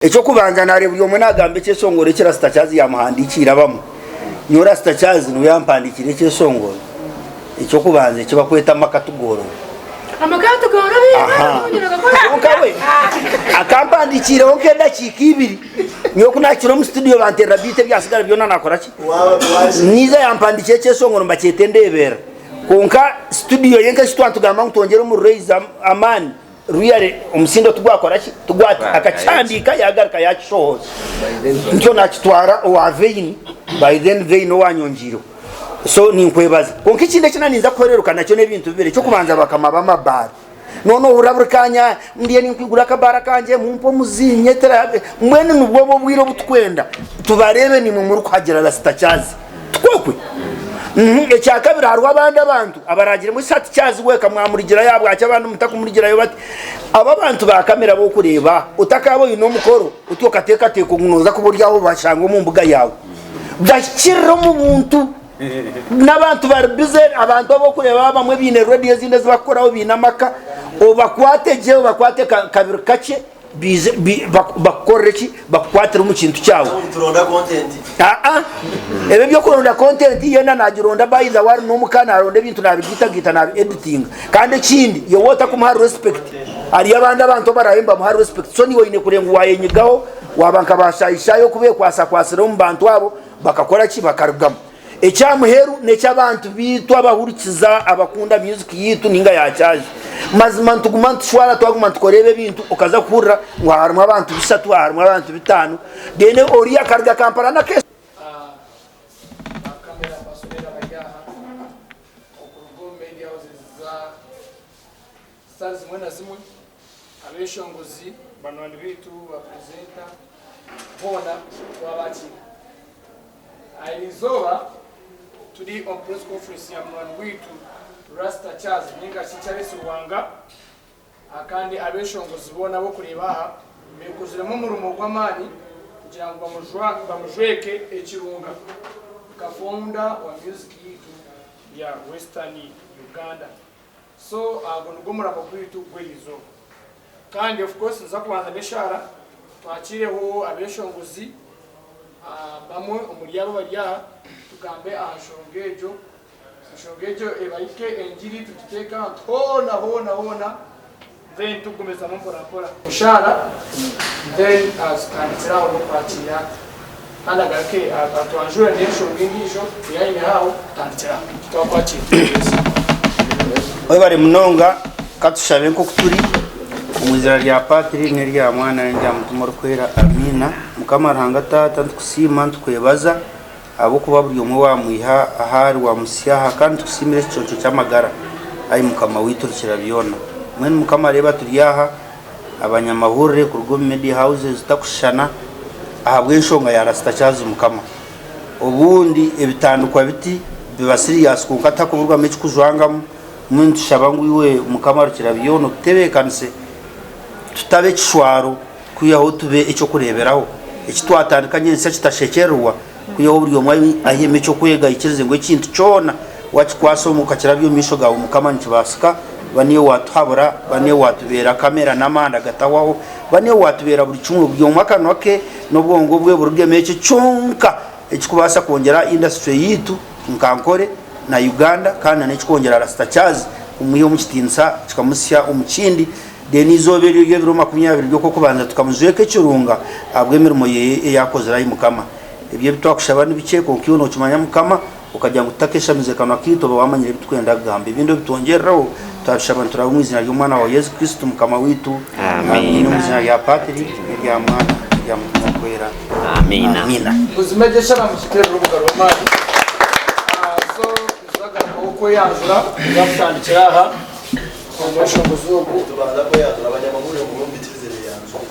Eky'okubanza naareeba buri omwe naagamba ekyeshongoro eki Rasta Charles yaamuhandiikiire abamwe. Nyowe Rasta Charles niwe yampandiikiire ekyeshongoro eky'okubanza eki barikweta Amaka Tugoorobe. Aha. Kwonka we akampandiikiireho nk'edakiika ibiri. Nyowe ku naahikire omu studio banteerera biiti ebyatsigara byona naakora ki? Niiza yampandiikira ekyeshongoro nibakyeta Endeeberera. Kwonka studio ye nk'eki twaba nitugamba ngu twongyere omuriro oize amaani, Really omusindo tigwakora ki? Tigwati akakihandiika yagaruka yakishohoza. Ntyo nakitwara owa Vein, by then Vein owanyongiireho. So ninkwebaza. Kwonka ekindi eki naninza kuhereruka nakyo n'ebintu bibiri. Eky'okubanza bakama b'amabaara. Noona ohurira buri kaanya ndiyo ninkwigura akabaara kangye mumpe omuziinyi etera mbwenu nibwo obu obwire obu tukwenda tubareebe nimwe murikuhagira Rasta Charles. Tikwokwe? Ekyakabiri hariho abandi abantu abaragiremu eshati kyazi weka mwamurigirayo ahabwaki abandi mutakumurigirayo bati abo abantu ba kamera bokureeba otakaaba oine omukoro oti okateekateeka ngu noza kuba ori aho obashange omu mbuga yaawe bahikirire omu buntu n'abantu bari bize abantu abokureeba abamwe baine rediyo ezindi ezibakukoraho baine amaka obakwate gye obakwate kabiri kakye Baije bakukorere ki? Bakukwatire omu kintu kyawe. Turonda content. Aa, ebyo eby'okuronda content yeena nagironda by the way ari n'omuka naronda ebintu nabigiitagaita nabi editinga. Kandi ekindi iwe otakumuha respect hariyo abandi abantu abaraabe nibamuha respect so niiwe oine kureeba ngu wayenyigaho waaba nka ba shy shy okubekwatsakwasira omu bantu abo bakakora ki? Bakarugamu. Ekya muheru neky'abantu baitu abahurikiza abakunda music yaitu ninga ya kyaje. Mazima nituguma nitushwara twaguma nitukora ebi ebintu okaza kuhurira ngu aha harimu abantu bishatu aha harimu abantu bitano then oriya akaruga Kampala na. Ba camera personnel abari aha okuruga omu media houses zitari zimwe na zimwe, abeshongozi, banywani baitu, ba presenter boona twabakiira. Eriizooba turi omu press conference ya munywani waitu Rasta Charles ninga shi Charles Ruwanga kandi abeshongozi boona abokureeba aha bekoziremu omurimo gw'amaani kugira ngu bamujweke ekirunga nka founder wa music yaitu ya Western Uganda. So ago nigwo muramo gwaitu gw'eriizooba. Kandi of course nituza kubanza n'eshaara twakiireho abeshongozi bamwe omuri abo abari aha tugambe aha nshonga egyo. Enshonga egyo ebahike engiri tugiteeke ahantu hoona hoona hoona then tugumizamu mpora mpora. Eshaara then tutandikire aho n'okwakiira kandi agaruke atwanjure n'enshonga endiijo ei aineho aho tutandikire aho. Twakwakira. Webare munonga katushabe nkoku turi omu izina rya Patri n'erya Mwana n'erya Mutima Orikwera Amiina. Mukama Ruhanga Taata nitukusiima nitukwebaza ahabw'okuba buri omwe wamwiha ahu ari wamuhitsya aha kandi nitukusiimira ekiconco ky'amagara ai Mukama waitu Rukira byona. Mbwenu Mukama reeba turi aha abanyamahurire kuruga omu media houses ezitakushushana ahabw'enshonga ya Rasta Charles Mukama. Obundi ebitandikwa biti biba serious kwonka tihakuburwamu ekikujwangamu, mbwenu nitushaba ngu iwe Mukama Rukirabyona otutebeekanise tutaba ekishwaro kwihaho tube eky'okureeberaho eki twatandika nyentsya kitashekyererwa kwihaho buri omwe aihemu eky'okwega aikirize ngu ekintu kyona wakikwasa omu okakirabya omu maisho gaawe Mukama nikibaasika, ba niiwe waatuhabura, ba niiwe waatubeera kamera n'amaani agatahwaho, ba niiwe waatubeera buri kimwe, buri omwe akanwa ke n'obwongo bwe burugemu ekyo kyonka ekirikubaasa kwongyera aha industry yaitu nka Ankole na Uganda kandi na n'ekirikwongyera Rasta Charles kumwiha omu kitiinisa kikamuhitsya omu kindi then eizooba eryo ery'ebiro 20 ry'okw'okubanza tukamujweka ekirunga ahabw'emirimo ye ei akozire ai Mukama. Ebyo ebi twakushaba ni bikye kwonka iwe nookimanya Mukama. Okagira ngu tutakeshamize kanwa kaitu oba wamanyire ebi tukwenda kugamba. Ebindi obitwongyereraho, twabishaba nituraba omu izina ry'Omwana waawe Yesu Kristo Mukama waitu. Amiina. Omu izina rya Patri, n'erya Mwana, n'erya Mutima Orikwera. Amiina. Buzima egyo eshara mugiterere obugaro bw'amaani. So nituzagarukaho kweyanjura tuza kutandikira aha omweshongozi ogu. Tubanza kweyanjura abanyamahurire mugume mubikirize beyanjure.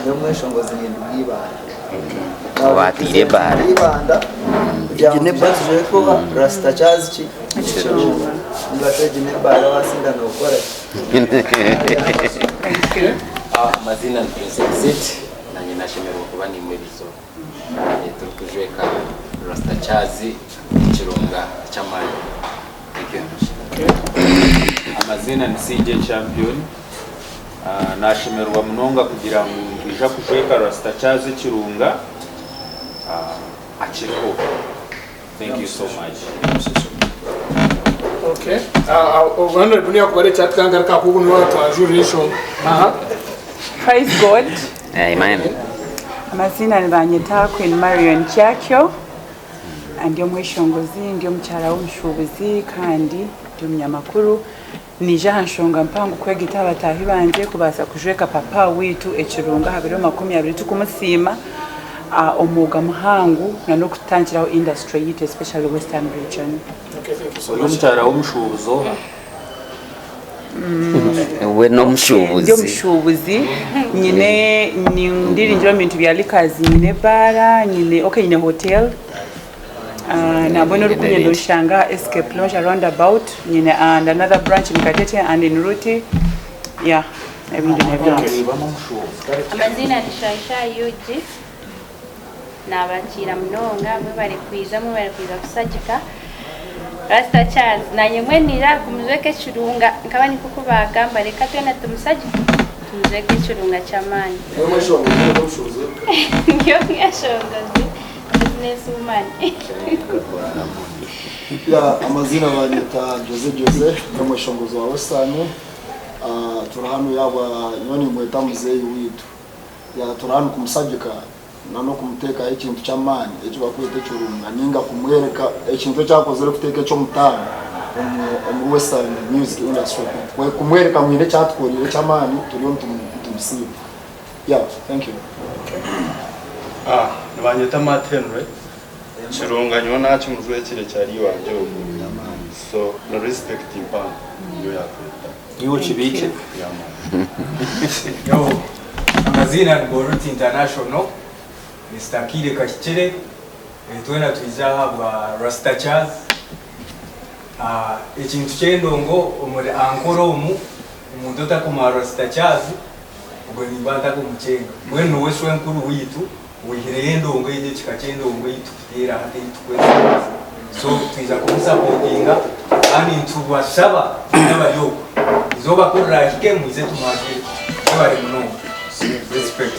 Nyowe omweshongozi ninduga Ibanda. Owateire ebaara. Ibanda kugira ngu twije tujweke oha Rasta Charles ki Kirunga. Nibaza egi n'ebaara wasinda nokora ki? Amazina ni Prince Exit nanye nashemererwa kuba nimwe erizooba turikujweka Rasta Charles ekirunga eky'amaani. Thank you. Amazina ni CJ Champion. Nashemererwa munonga kugira ngu nitwija kujweka Rasta Charles Ekirunga akiriho. Thank you so much. Okay. Obwo Honorable niwe yakubara ekyatukanga ahubwo niwe watwanjurira enshonga. Aha. Praise God. Amen. Amazina nibanyeta Queen Marion Kyakyo. Ndi omweshongozi, ndi omukyara w'omushuubuzi kandi ndi omunyamakuru. Niija aha nshonga mpango kwegita aha bataahi bangye kubaasa kujweka papa waitu ekirunga aha biro 20 tukumusiima omwoga muhango na n'okutandikiraho industry yaitu especially western region. Ori omukyara w'omushuubuzi oha? We n'omushuubuzi. Ndi omushuubuzi, nyine ndiringira omu bintu bya liquors, nyine ebaara, nyine okay nyine hotel. Nambwenu orikunyenda onshanga aha Escape Lounge round about nyine and another branch in Katete and in Ruti yeah ebindi n'ebindi. Amaziina ni Shaisha UG. Nabakiira munonga mwebare kwija mwebare kwija kusagika Rasta Charles nanye mbwenu nija kumujweka ekirunga nkaba nikwo oku bagamba reka twena tumusagike tumujweke ekirunga ky'amaani. Ndi omweshongozi. Business woman. Ya amazina banyeta Jose Jose ndi omweshongozi wa Western. Ah, turi hanu yaba nyowe nimweta muzeeyi witu. Ya turi hanu kumusagika na n'okumuteekaho ekintu ky'amaani eki bakweta ekirunga ninga kumwereka ekintu eki akozire kuteeka eky'omutaano omu omuri Western music industry. Kumwereka ngu haine eki atukoreire eky'amaani turiyo nitumusiima. Yeah, thank you. Ah, nibanyeta Matt Henry. Kirunga nyowe nakimujwekire kyari wangye ogu. So, no respect mpango niyo yakweta. Iwe okibiikire. Yeah man. Yo, amazina ni Boruti International, Mister Kiire Kahikire, eh, twena twija aha bwa Rasta Charles. Ah, ekintu ky'endongo omuri Ankole omu, omuntu otakumara Rasta Charles Ogwo nimba ntakumukyenga. Mbwenu niwe shwenkuru waitu owihireyo endongo egyo ekika ky'endongo ei tukuteera hati ei tukwetegyereza. So twija kumusapotinga kandi nitubashaba mwena abari okwo, eizooba ku riraahike mwije tumwakire. Mwebare munonga. Respect.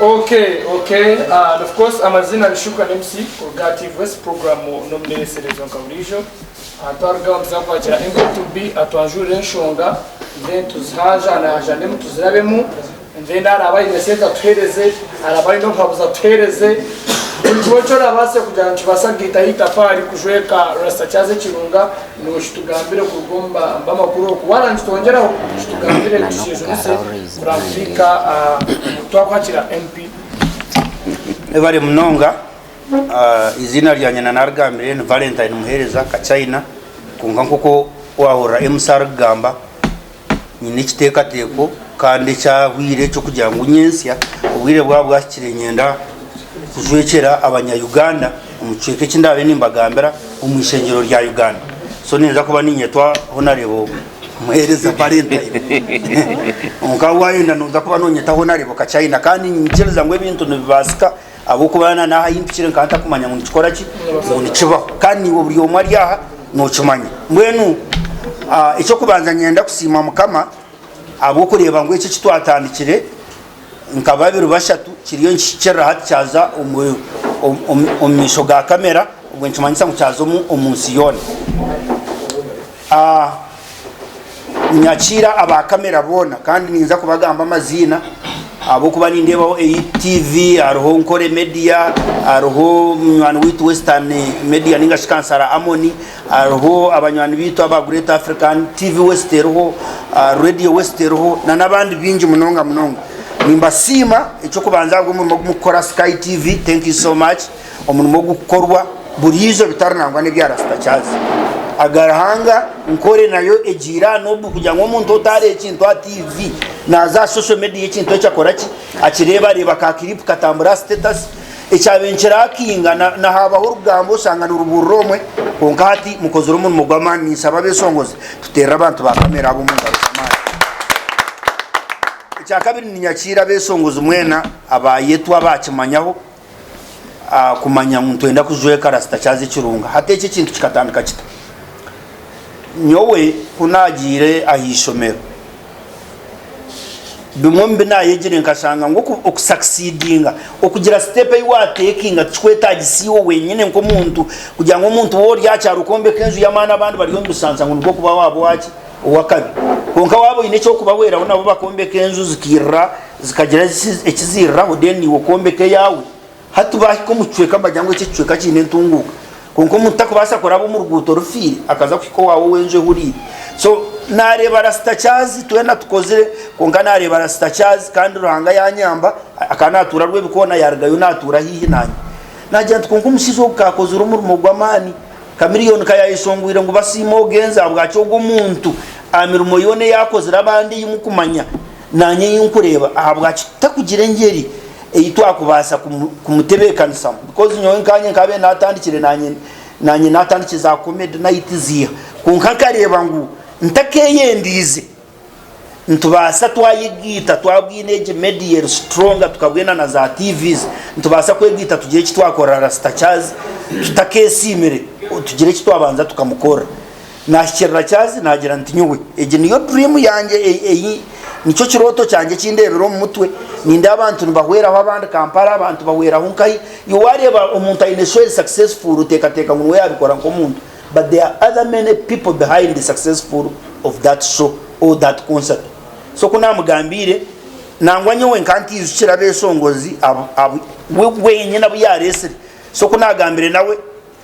Okay, okay. And of course amazina ni Shukran MC kuruga aha TV West program n'omuneeserezo nka buriijo. Aha twaruga aho nituza kwakira Engle to be atwanjurire enshonga then tuzihanjahanjanemu tuzirabemu then araba aine sente atuhereze, araba aine obuhabuzi atuhereze buri kimwe eki orabaase kugira ngu nikibaasa kugaitaho itafaari kujweka Rasta Charles Ekirunga niiwe kitugambire kuruga omu b'amakuru oku waaba nikitwongyeraho kitugambire tukijunise kuraba kuhika twakwakira MP. Mwebare munonga. Eiziina ryangye na narigambire ni Valentine Muhereza Kachaina kwonka nk'oku wahurira MC arikugamba nyine ekiteekateeko kandi ekyahwire eky'okugira ngu nyentsya obwire bwaba bwahikire niinyenda kujwekyera abanya Uganda omu kicweka eki ndaabe nimbagambira omu ishengyero rya Uganda. So ninza kuba niinyetwa Honarebo Muhereza Valentine kwonka waayenda nooza kuba noonyeta Honarebo Kachaina kandi niinyikiriza ngu ebintu nibibaasika. Ahabw'okuba na n'aha ahi mpikire nkaba ntakumanya ngu nikikora ki, ngu nikibaho. Kandi naiwe buri omwe ari aha nookimanya. Mbwenu eky'okubanza niinyenda kusiima Mukama ahabw'okureeba ngu eki eki twatandikire nka babiri bashatu kiriyo nikihikirira hati kyaza omu maisho ga kamera, obwo nikimanyisa ngu kyaza omu nsi yoona. Ninyakiira aba kamera boona kandi ninza kubagamba amaziina ahabw'okuba nindeebaho ATV, hariho Nkore Media, hariho munywani waitu Western Media ninga shi Kansara Amoni, hariho abanywani baitu aba Great African, TV West eriho, Radio West eriho na n'abandi baingi munonga munonga. Nimbasiima eky'okubanza ahabw'omurimo ogu murikukora Sky TV, thank you so much. Omurimo ogukukorwa buriijo bitari nangwa n'ebya Rasta Charles. Aga Ruhanga Nkore nayo egiire aha nobu kugira ngu omuntu otareeba ekintu aha TV naza aha social media ekintu ekyo akora ki? Akireeba areeba ka clip katambura aha status ekyabaire nikirakinga na habaho orugambo oshanga niruburira omwe kwonka hati mukozire omurimo gw'amaani ninshaba abeshongozi tuterere abantu ba kamera abo omungaro z'amaani. Ekyakabiri ninyakiira abeshongozi mwena abayetwa abakimanyaho. kumanya ngu nitwenda kujweka Rasta Charles Ekirunga. Hati eki ekintu kikatandika kita? Nyowe ku naagiire aha ishomero, Bimwe omu bi naayegire nkashanga ngu okusakisidinga, okugira sitepu ei waateekinga tikikwetaagisa iwe wenyine nk'omuntu kugira ngu omuntu waaba ori aha kyaro okwombeka enju y'amaani abandi bari omu bisansa ngu nibwo okuba waaba owaki? Ow'akabi. Kwonka waaba oine eky'okubahweraho nabo bakombeka enju zikairira zikagira eki ziiriraho then iwe okombeka eyaawe. Hati baahika omu kicweka nibagira ngu eki ekicweka kiine entunguuka. Kwonka omuntu takubaasa kuraba omu ruguuto rufiire akaza kuhika owaawe ow'enju ehuriire. So naareeba Rasta Charles twena tukozire kwonka naareeba Rasta Charles kandi Ruhanga yaanyamba akaba naatuura Rwebikoona yaarugayo naatuura haihi naanye. Naagira nti kwonka omushaija ogu kaakozire omurimo gw'amaani. Chameleone ka yaayeshongwire ngu basiime ogenze ahabwaki ogwo omuntu aha mirimo yoona ei akozire abandi ei mukumanya naanye ei nkureeba ahabwaki tutakugira engyeri ei twakubaasa kumutebeekanisamu because nyowe nkanye nkabaire natandikire nanye nanye natandikire za comedy night ziiha kwonka nkareeba ngu ntakeyendiize nitubaasa twayegaita twabwine egi media eri stronger tukabwena na za TVs nitubaasa kwegaita tugire eki twakorera Rasta Charles tutakesiimire tugire eki twabanza tukamukorera. Nahikirira Charles nagira nti nyowe egi niyo dream yangye ei nikyo kirooto kyangye eki ndeebire omu mutwe nindeeba abantu nibahweraho abandi Kampala abantu bahweraho nkahi iwe wareeba omuntu aine show eri successful oteekateeka ngu niwe yabikora nk'omuntu but there are other many people behind the successful of that show or that concert so ku namugambiire nangwa nyowe nka ntiijukire abeshongozi abu we wenyine abu yaresire so ku nagambire nawe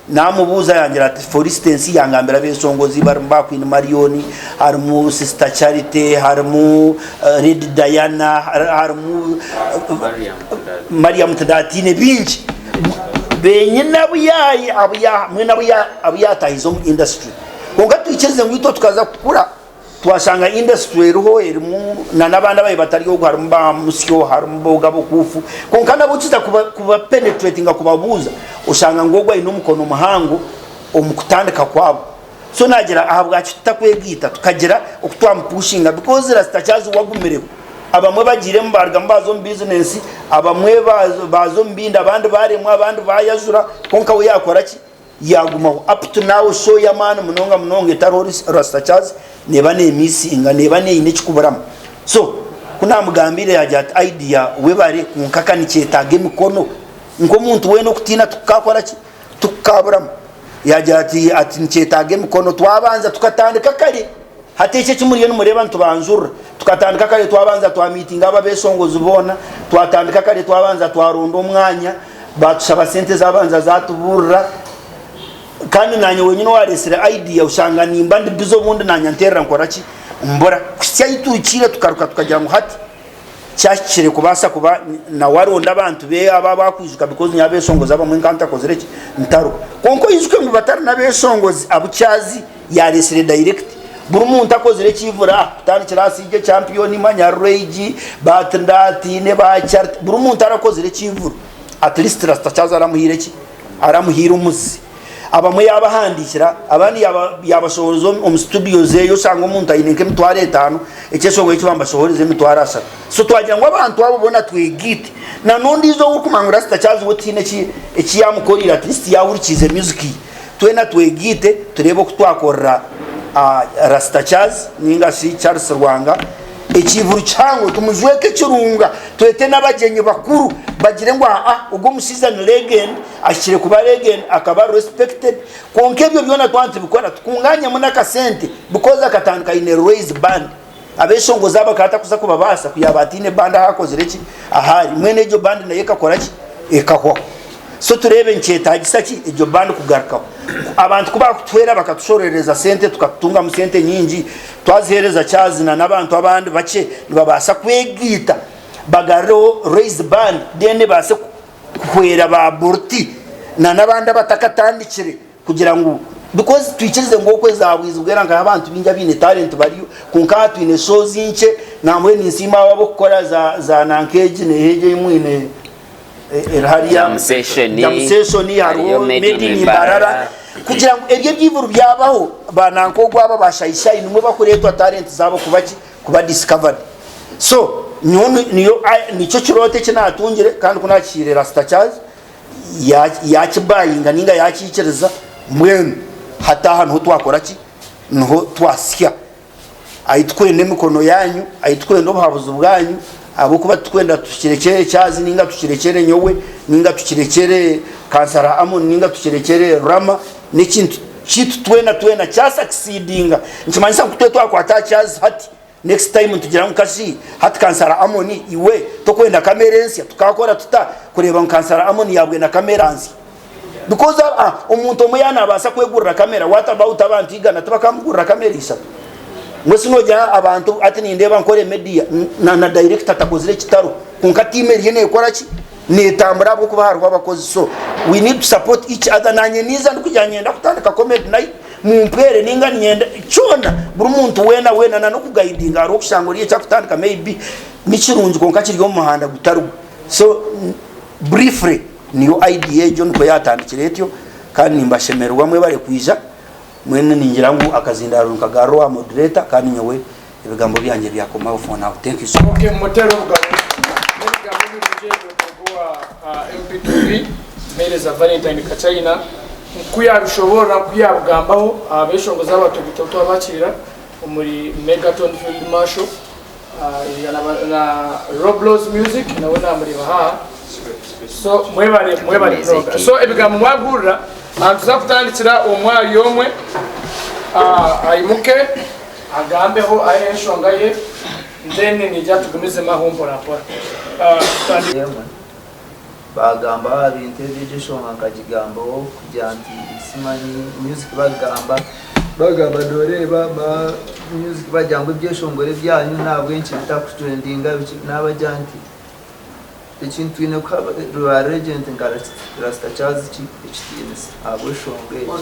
Namubuuza yangira ati for instance yangambira abeshongozi barimu ba Queen Marion, harimu Sister Charity, harimu Lady Diana, harimu Mariam Tudatine bingi benyine abu mbwenu abu yatahize omu industry kwonka twikirize ngu itwe tukaza kukura Twashanga industry eriho erimu na n'abandi ababaire batari ogwo harimu ba Musyo harimu ba Ogaba Okuufu kwonka nabo okiza kuba kuba penetratinga kubabuuza oshanga ngu ogwo aine omukono muhango omu kutandika kwabo. So naagira ahabwaki tutakwegaita tukagira oku twamupushinga because Rasta Charles we agumireho. Abamwe bagiiremu baarugamu baaza omu bizinensi, abamwe baaza omu bindi abandi baaremwa abandi baayajura kwonka we yaakora ki? Yagumaho up to now show y'amaani munonga munonga etariho Rasta Charles neeba nemissinga neeba neine ekikuburamu so kunamugambiire yagira ati idea webare kwonka ka nikyetaaga emikono nk'omuntu weena okutiina tikukakoraki tikukaburamu yagira ati ati nikyetaaga emikono twabanza tukatandika kare hati eki ekimuriyo nimureeba nitubanzurira tukatandika kare twabanza twamitinga abo abeshongozi boona twatandika kare twabanza twaronda omwanya Baatushaba sente zaabanza zaatubuurira kandi naanye wenyine owaareetsire idea oshanga nimba ndi busy obundi naanye nteerera nkora ki? Mbura. Kuhitsya ahi tuhikiire tukaruka tukagira ngu hati kyahikire kubaasa kuba nawe aronde abantu be abo abu akwijuka because nyowe abeeshongozi abamwe nkaba ntakozire ki? Ntariho. Kwonka oijuke ngu batari n'abeeshongozi abu Kyazi yaareetsire direct. Buri muntu akozire ekiivura aha kutandikira aha CJ Champion, manya Rage, ba Tindatine, ba Charity, buri muntu arakozire ekiivura at least Rasta Charles aramuhaire ki? Aramuhaire omuzi. Abamwe yaabahandiikira, abandi yaabashohoreza omu studio zeeye oshanga omuntu aine nk'emitwaro etaano, ekyeshongoro eki bamubashohoreza emitwaro ashatu. So twagira ngu abantu abo boona twegaite na n'ondiijo ou orikumanya ngu Rasta Charles we tihaine eki yaamukoreire at least yaahurikiize music ye. Twena twegaite tureebe oku twakorera Rasta Charles ninga shi Charles Rwanga ekiivuru kihango tumujweke ekirunga twete n'abagyenyi bakuru bagire ngu aa ogu omushaija ni legend ahikire kuba legend akaba respected kwonka ebyo byona twaba nitubikora tukunganyemu n'akasente because akatandika aine Raise Band abeshongozi abo akaba atakuza kubabaasa ku yaaba ataine band ahu akozire ki ahari mbwenu egyo band nayo ekakora ki ekahwaho. So tureebe nikyetagisa ki egyo band kugarukaho. Abantu ku bakutuhwera bakatushorereza sente tukatutungamu sente nyingi twazihereza Charles na n'abantu abandi bakye nibabaasa kwegaita bagarureho raise band then ebaase kuhwera ba Burti na n'abandi abatakatandikire kugira ngu because twikirize ngu okwezi aha bwizi bwera nka abantu bingi abaine talent bariyo kwonka aha twine shows nkye nambwenu ninsiima abo abokukora za za nanka egi neha egi ei mwine eri hariya Jam session, Jam session hariho hariyo Made Made in in Mbarara Mbarara. kugira ngu ebyo ebyivuru byabaho ba nanka ogu aba ba Shy Shy nimwo bakureetwa talent zaabo kuba ki kuba discovered so nyowe niyo nikyo kirooto eki natungire kandi ku nakihiire Rasta Charles yakibayinga ninga yakikiriza mbwenu hati aha niho twakora ki niho twasya. Ahi tukwenda emikono yanyu, ahi tukwenda obuhabuzi bwanyu, ahabw'okuba titukwenda tukirekyere Charles ninga tukirekyere nyowe ninga tukirekyere Kansara Amon ninga tukirekyere Rama, n'ekintu kyaitu twena twena kya succeedinga nikimanyisa ngu kutube twakwata aha Charles hati, next time nitugira ngu kashi hati Kansara Amon iwe tokwenda kamera ensya tukakora tuta kureeba ngu Kansara Amon yabwena kamera nsya? Because omuntu omwe yaaba nabaasa kwegurira kamera what about abantu igana tibakamugurira kamera ishatu? Mbwenu shi nogira abantu hati nindeeba nkore media na director atakozire ekitaro kwonka tiimu eriyo nekora ki? Netambura ahabw'okuba hariho abakozi so we need to support each other nanye ninza ndikugira niinyenda kutandika comedy night mumpwere ninga niinyenda kyona buri muntu weena weena na n'okugaidinga hariho okushanga ori ekyakutandika maybe nikirungi kwonka kiri omu muhanda gutari gwo so briefly Niyo idea egyo nikwo yatandikire etyo kandi nimbashemererwa mwebare kwija mbwenu ningira ngu akazindaaro nikagarura owa moderator kandi nyowe ebigambo byangye byakomaho for now. Thank you so much. Okay mumutere obugabo n'ebigambo ebirungi ebyo kuruga owa MP2B Mpereza Valentine Kachaina nku yabishoboorora nku yabigambaho abeshongozi aba twabakiira omuri Megaton Field Marshal na Robloz Music nawe namureeba haaha so mwebare mwebare munonga so ebigambo mwabihurira nituza kutandikira omwe ahari omwe aimuke agambeho ahe enshonga ye then niija tugumizemu aho mpora mpora. Bagamba aha bintu ebi egyo enshonga nkagigambaho kugira nti simanyi music bagamba bagamba noreeba ba music bagira ngu ebyeshongoro ebyanyu nahabwenki bitakutrendinga biki nabagira nti ekintu twine kuha ba legend nka Rasta Charles ki ekitiinisa ahabw'enshonga egyo.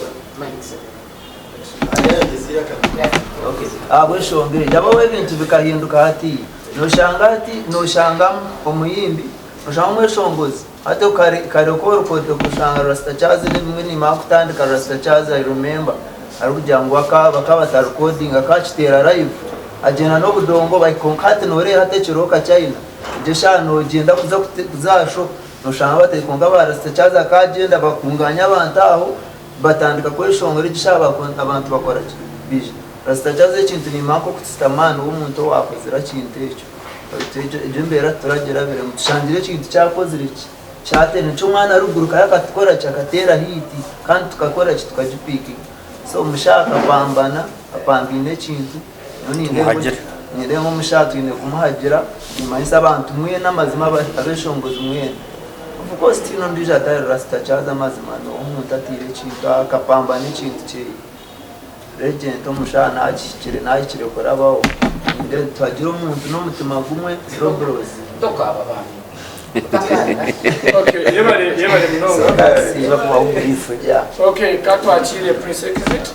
Ahabw'enshonga egyo abaho ebintu bikahinduka hatiiya noshanga hati noshanga omuyimbi Oshanga omweshongozi hati kare kare ku orikushanga Rasta Charles n'ebimwe nimara kutandika Rasta Charles I remember arikugira ngu bakaba batarikodinga akakiteera live agyenda n'obudongo kwonka hati noreeba hati ekiro Kachina egyo eshaaha nogyenda kuza kuza aha show noshanga batari kwonka ba Rasta Charles akagyenda bakunganya abantu aho batandika kweshongora egyo eshaaha abantu bakoraki baija Rasta Charles ekintu nimanya nkoku sitamaani w'omuntu owakozire ekintu ekyo. Baitu egyo embeera tituragirabiremu. Tushangire ekintu kyakozire ki? Kyateera. Nikyo omwana arikugurukayo akatukora ki? Akateera hiiti kandi tukakora ki? Tukagipiikinga. So omushaho akapambana, apambaine ekintu. Nyowe nindeeba Tumuhagire. nindeeba omushaho twine kumuhagira, nimanyisa abantu mwena amazima abeshongozi mwena. Of course tihaine ondiijo atari Rasta Charles amazima n'oha omuntu ateire ekintu akapambana ekintu kyeye. Regent omushaho nahikire nahikire kurabaho nindeeba tuhagire omuntu nomutima gumwe Robros. Okay, yebare yebare munonga. Siba kubaho brief. Yeah. Okay, katwakiire Prince Exit.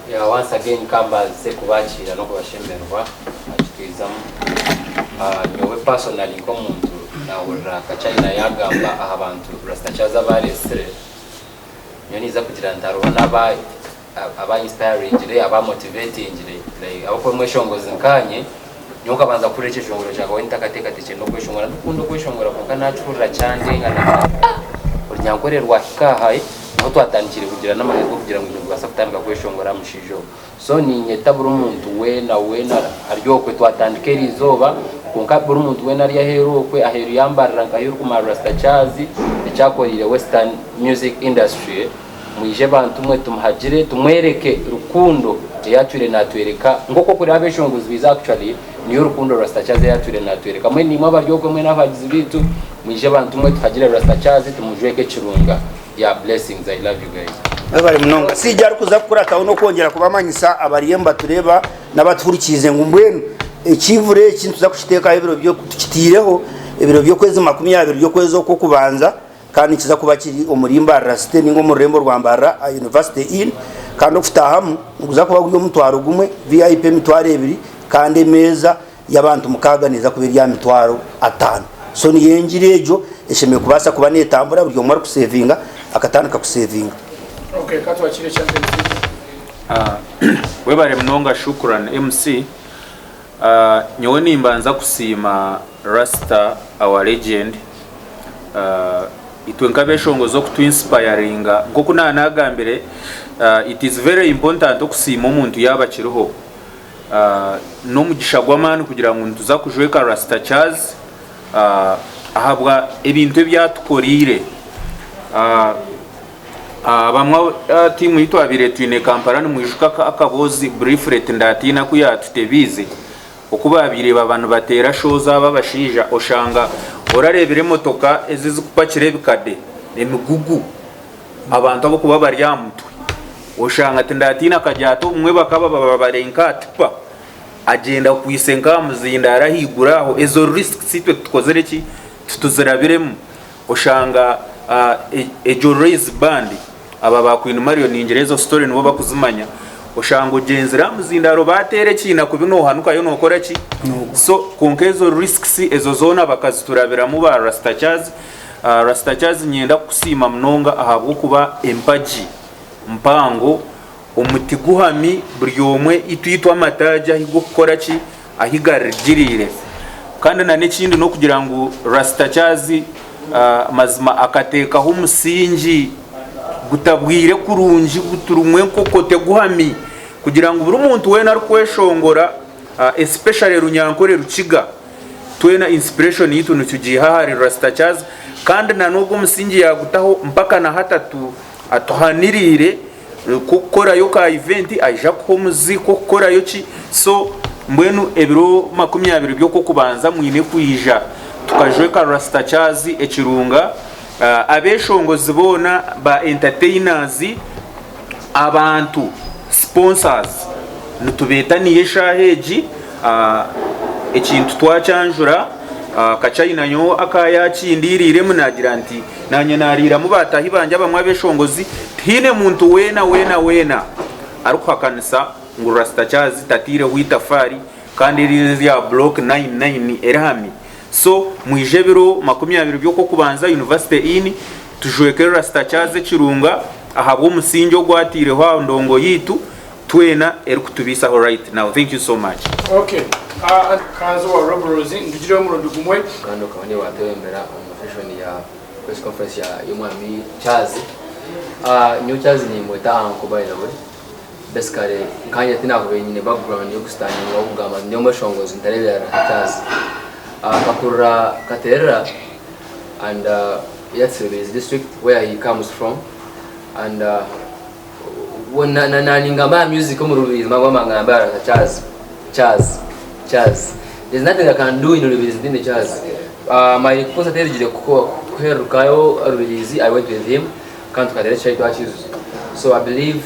Yeah, once again kambaze kubakiira n'okubashemererwa akitwizamu. Ah, nyowe personally nk'omuntu nahurira Kachina yagamba aha bantu Rasta Charles abaresire. Nyowe ninza kugira nti hariho n'aba aba inspiringire, aba motivatingire like ahabw'okuba omweshongozi nkaanye, nyowe nkabanza kuhurira ekyeshongoro kyawe ntakateekateekire n'okweshongora. Ndikukunda okweshongora kwonka naakihurira kyandenga nagira nti ah Orunyankore rwahika aha niho twatandikire kugira n'amagezi g'okugira ngu nitubaasa kutandika kweshongora aha mushaija ogu. So niinyeta buri muntu weena weena ari okwe twatandika eriizooba kwonka buri muntu weena ari aheeru okwe aheeru ya Mbarara nka ahi orikumara Rasta Charles eki akoreire Western music industry mwije bantu mwe tumuhagire tumwereke rukundo ei atwire natwereka nk'oku okureba abeshongozi baiza actually niyo rukundo Rasta Charles ei atwire natwereka mbwenu naimwe abari okwe mwena abahagizi baitu mwije bantu mwe tuhagire Rasta Charles tumujweke ekirunga. Yeah blessings I love you guys. Mwebare munonga. Siija arikuza kukurataho n'okwongyera kubamanyisa abariyo nibatureeba n'abatuhurikiize ngu mbwenu ekiivuro eki nituza kukiteekaho ebiro byo tukitaireho ebiro by'okwezi 20 by'okwezi okw'okubanza kandi nikiza kuba kiri omuri Mbarara City ninga omu rurembo rwa Mbarara aha University Inn kandi okutaahamu niguza kuba guri omutwaro gumwe, VIP emitwaro ebiri kandi emeeza y'abantu mukaaga neeza kuba eri aha mitwaro ataano. So niyo engiri egyo eshemereire kubaasa kuba neetambura buri omwe arikusevinga akatandika kusevinga. Okay, ka twakire Champions League. Ah, webare munonga Shukran MC. Ah, nyowe nimbanza kusiima Rasta our legend. Ah, itwe nk'abeshongozi okutu inspiringa nk'oku naanagambire, ah, it is very important okusiima omuntu yaaba akiriho. N'omugisha gw'amaani kugira ngu nituza kujweka Rasta Charles ahabwa ebintu ebi atukoreire. Abamwe tiimu ei twabaire twine Kampala nimwijuka akaboozi briefly tindatiina ku yaatutebiize oku baabaire baba nibateera shows abo abashaija oshanga orareebire emotoka ezi ezikupakira ebikade, emigugu abantu abarikuba bari aha mutwe oshanga tindatiina akagira ati obumwe bakaba baba bari nk'aha tipa agyenda akwaitse nk'aha muzindaaro ahaiguru aho ezo risks itwe titukozire ki tituzirabiremu. Oshanga egyo Raise Band aba ba Queen Marion ningira ezo story nibo bakuzimanya oshanga ogyenzire aha muzindaaro bateera ekiina kubi nohanukayo nokora ki so kwonka ezo risks ezo zoona bakaziturabiramu ba Rasta Charles. Rasta Charles niinyenda kukusiima munonga ahabw'okuba empagi mpango omuti guhami buri omwe itwe itwe amataagi ahu g'okukora ki ahu garigiriire. Kandi na n'ekindi n'okugira ngu Rasta Charles mazima akateekaho omusingi gutabwire kurungi guturimu enkoko teguhami kugira ngu buri muntu weena arikweshongora especially Runyankore Rukiga twena inspiration yaitu nitugiiha ahari Rasta Charles kandi na n'ogwo omusingi yaagutaho mpaka na hati atuhaniriire Kokukorayo ka event aija kuha omuzi kokukorayo ki so mbwenu ebiro 20 by'okwokubanza mwine kwija tukajweka Rasta Charles ekirunga abeshongozi boona ba entertainers abantu sponsors nitubeeta niyo eshaaha egi ekintu twakyanjura Kachina nyowe aka yakindiiriremu nagira nti Naanye naariiramu baataahi bangye abamwe abeshongozi, tihaine muntu weena weena weena arikuhakanisa ngu Rasta Charles tataireho itafaari kandi eri erya Block 99 erihami. So mwije ebiro 20 by'Okwokubanza University Inn tujweke Rasta Charles ekirunga ahabw'omusingye ogu ataireho aha ndongo yaitu twena erikutubaisaho right now. Thank you so much. Okay. Kanze owa Rob Rose ndugireho omurundi gumwe. Kandi okaba niiwe waatwebembera omu session ya press conference ya y'omwami Charles. Nyowe Charles nimweta uncle by the way. Basically nkanye tinakubaire nyine background y'okustandingaho kugamba nti ndi omweshongozi ntareebera Charles. Nkakurira Katerera and that's Rubirizi district where he comes from and Ningamba aha music omu Rubirizi mba ngamba aha Charles, Charles, Charles. There's nothing I can do in Rubirizi ntaine Charles. My concert erugire kuhererukayo Rubirizi, I went with him kandi tukateera ekishayi twakiijuza. So I believe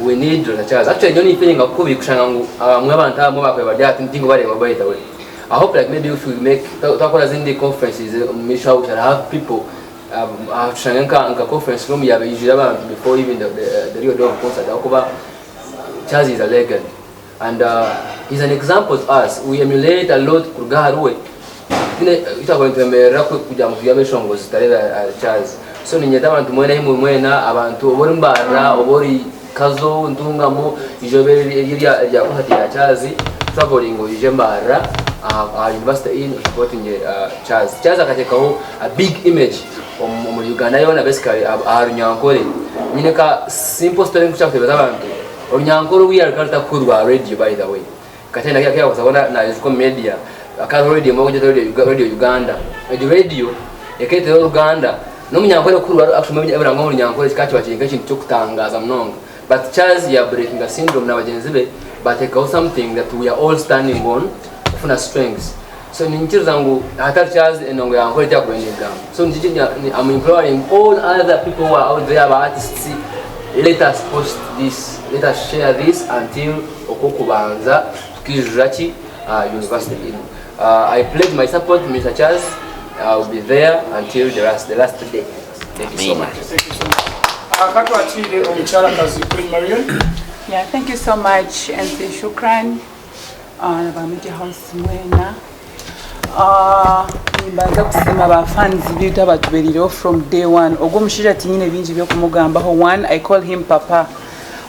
we need Dr. Charles. Actually nyowe ninfeelinga kubi kushanga ngu abamwe abantu abamwe bakuba bari aha tinkubareeba by the way. I hope like maybe if we make twakora ezindi conferences omu maisho we shall have people Aha tushange nka nka conference room yaba eyijwire abantu before even the, the, the real day of concert ahakuba Charles is a legend and he's an example to us we emulate a lot kuruga ahari we tine twakubaire nitwemerera kugira ngu turi abeshongozi tutareebe ahari Charles so niinyeta abantu mwena ahi muri mwena abantu oba ori Mbarara oba ori Kazo, Ntungamo eizooba eri erya erya concert ya Charles traveling oije Mbarara aha aha University Inn osupportinge Charles. Charles akateekaho a big image omu omuri Uganda yoona basically aha Runyankore. Nyine ka simple story nkukira kuteebeza abantu, Orunyankore obwire rukaba rutakuhurirwa aha radio by the way. Kakyayina aku yakuza kuba naijuka omu media, hakaba hariho radio emwe barikugyeta radio radio Uganda. Egyo radio ekeetera oruganda n'omunyankore kuhurirwa arikushoma ebirangwa omu runyankore kikaba kiba kiri nk'ekintu ky'okutangaaza munonga. But Charles ya breakinga syndrome na bagyenzi be bateekaho something that we are all standing on kufuna strengths. So niinyikiriza ngu hatari Charles enongo ya Ankole tiyakubaire negamba. So I'm imploring all other people who are out there aba artists let us post this, let us share this until Okw'okubanza tukaijura ki aha University Inn. I pledge my support Mister Charles, I will be there until the last, the last day. Thank you so much. Thank you so much. Ka twakiire omukyarakazi Queen Marion. Yeah, thank you so much MC Shukran uh, ba Media House mwena. Uh, nimbanza kusiima ba fans bitu abatuberireho from day one. Ogwo omushaija tinyine bingi by'okumugambaho. One, I call him papa.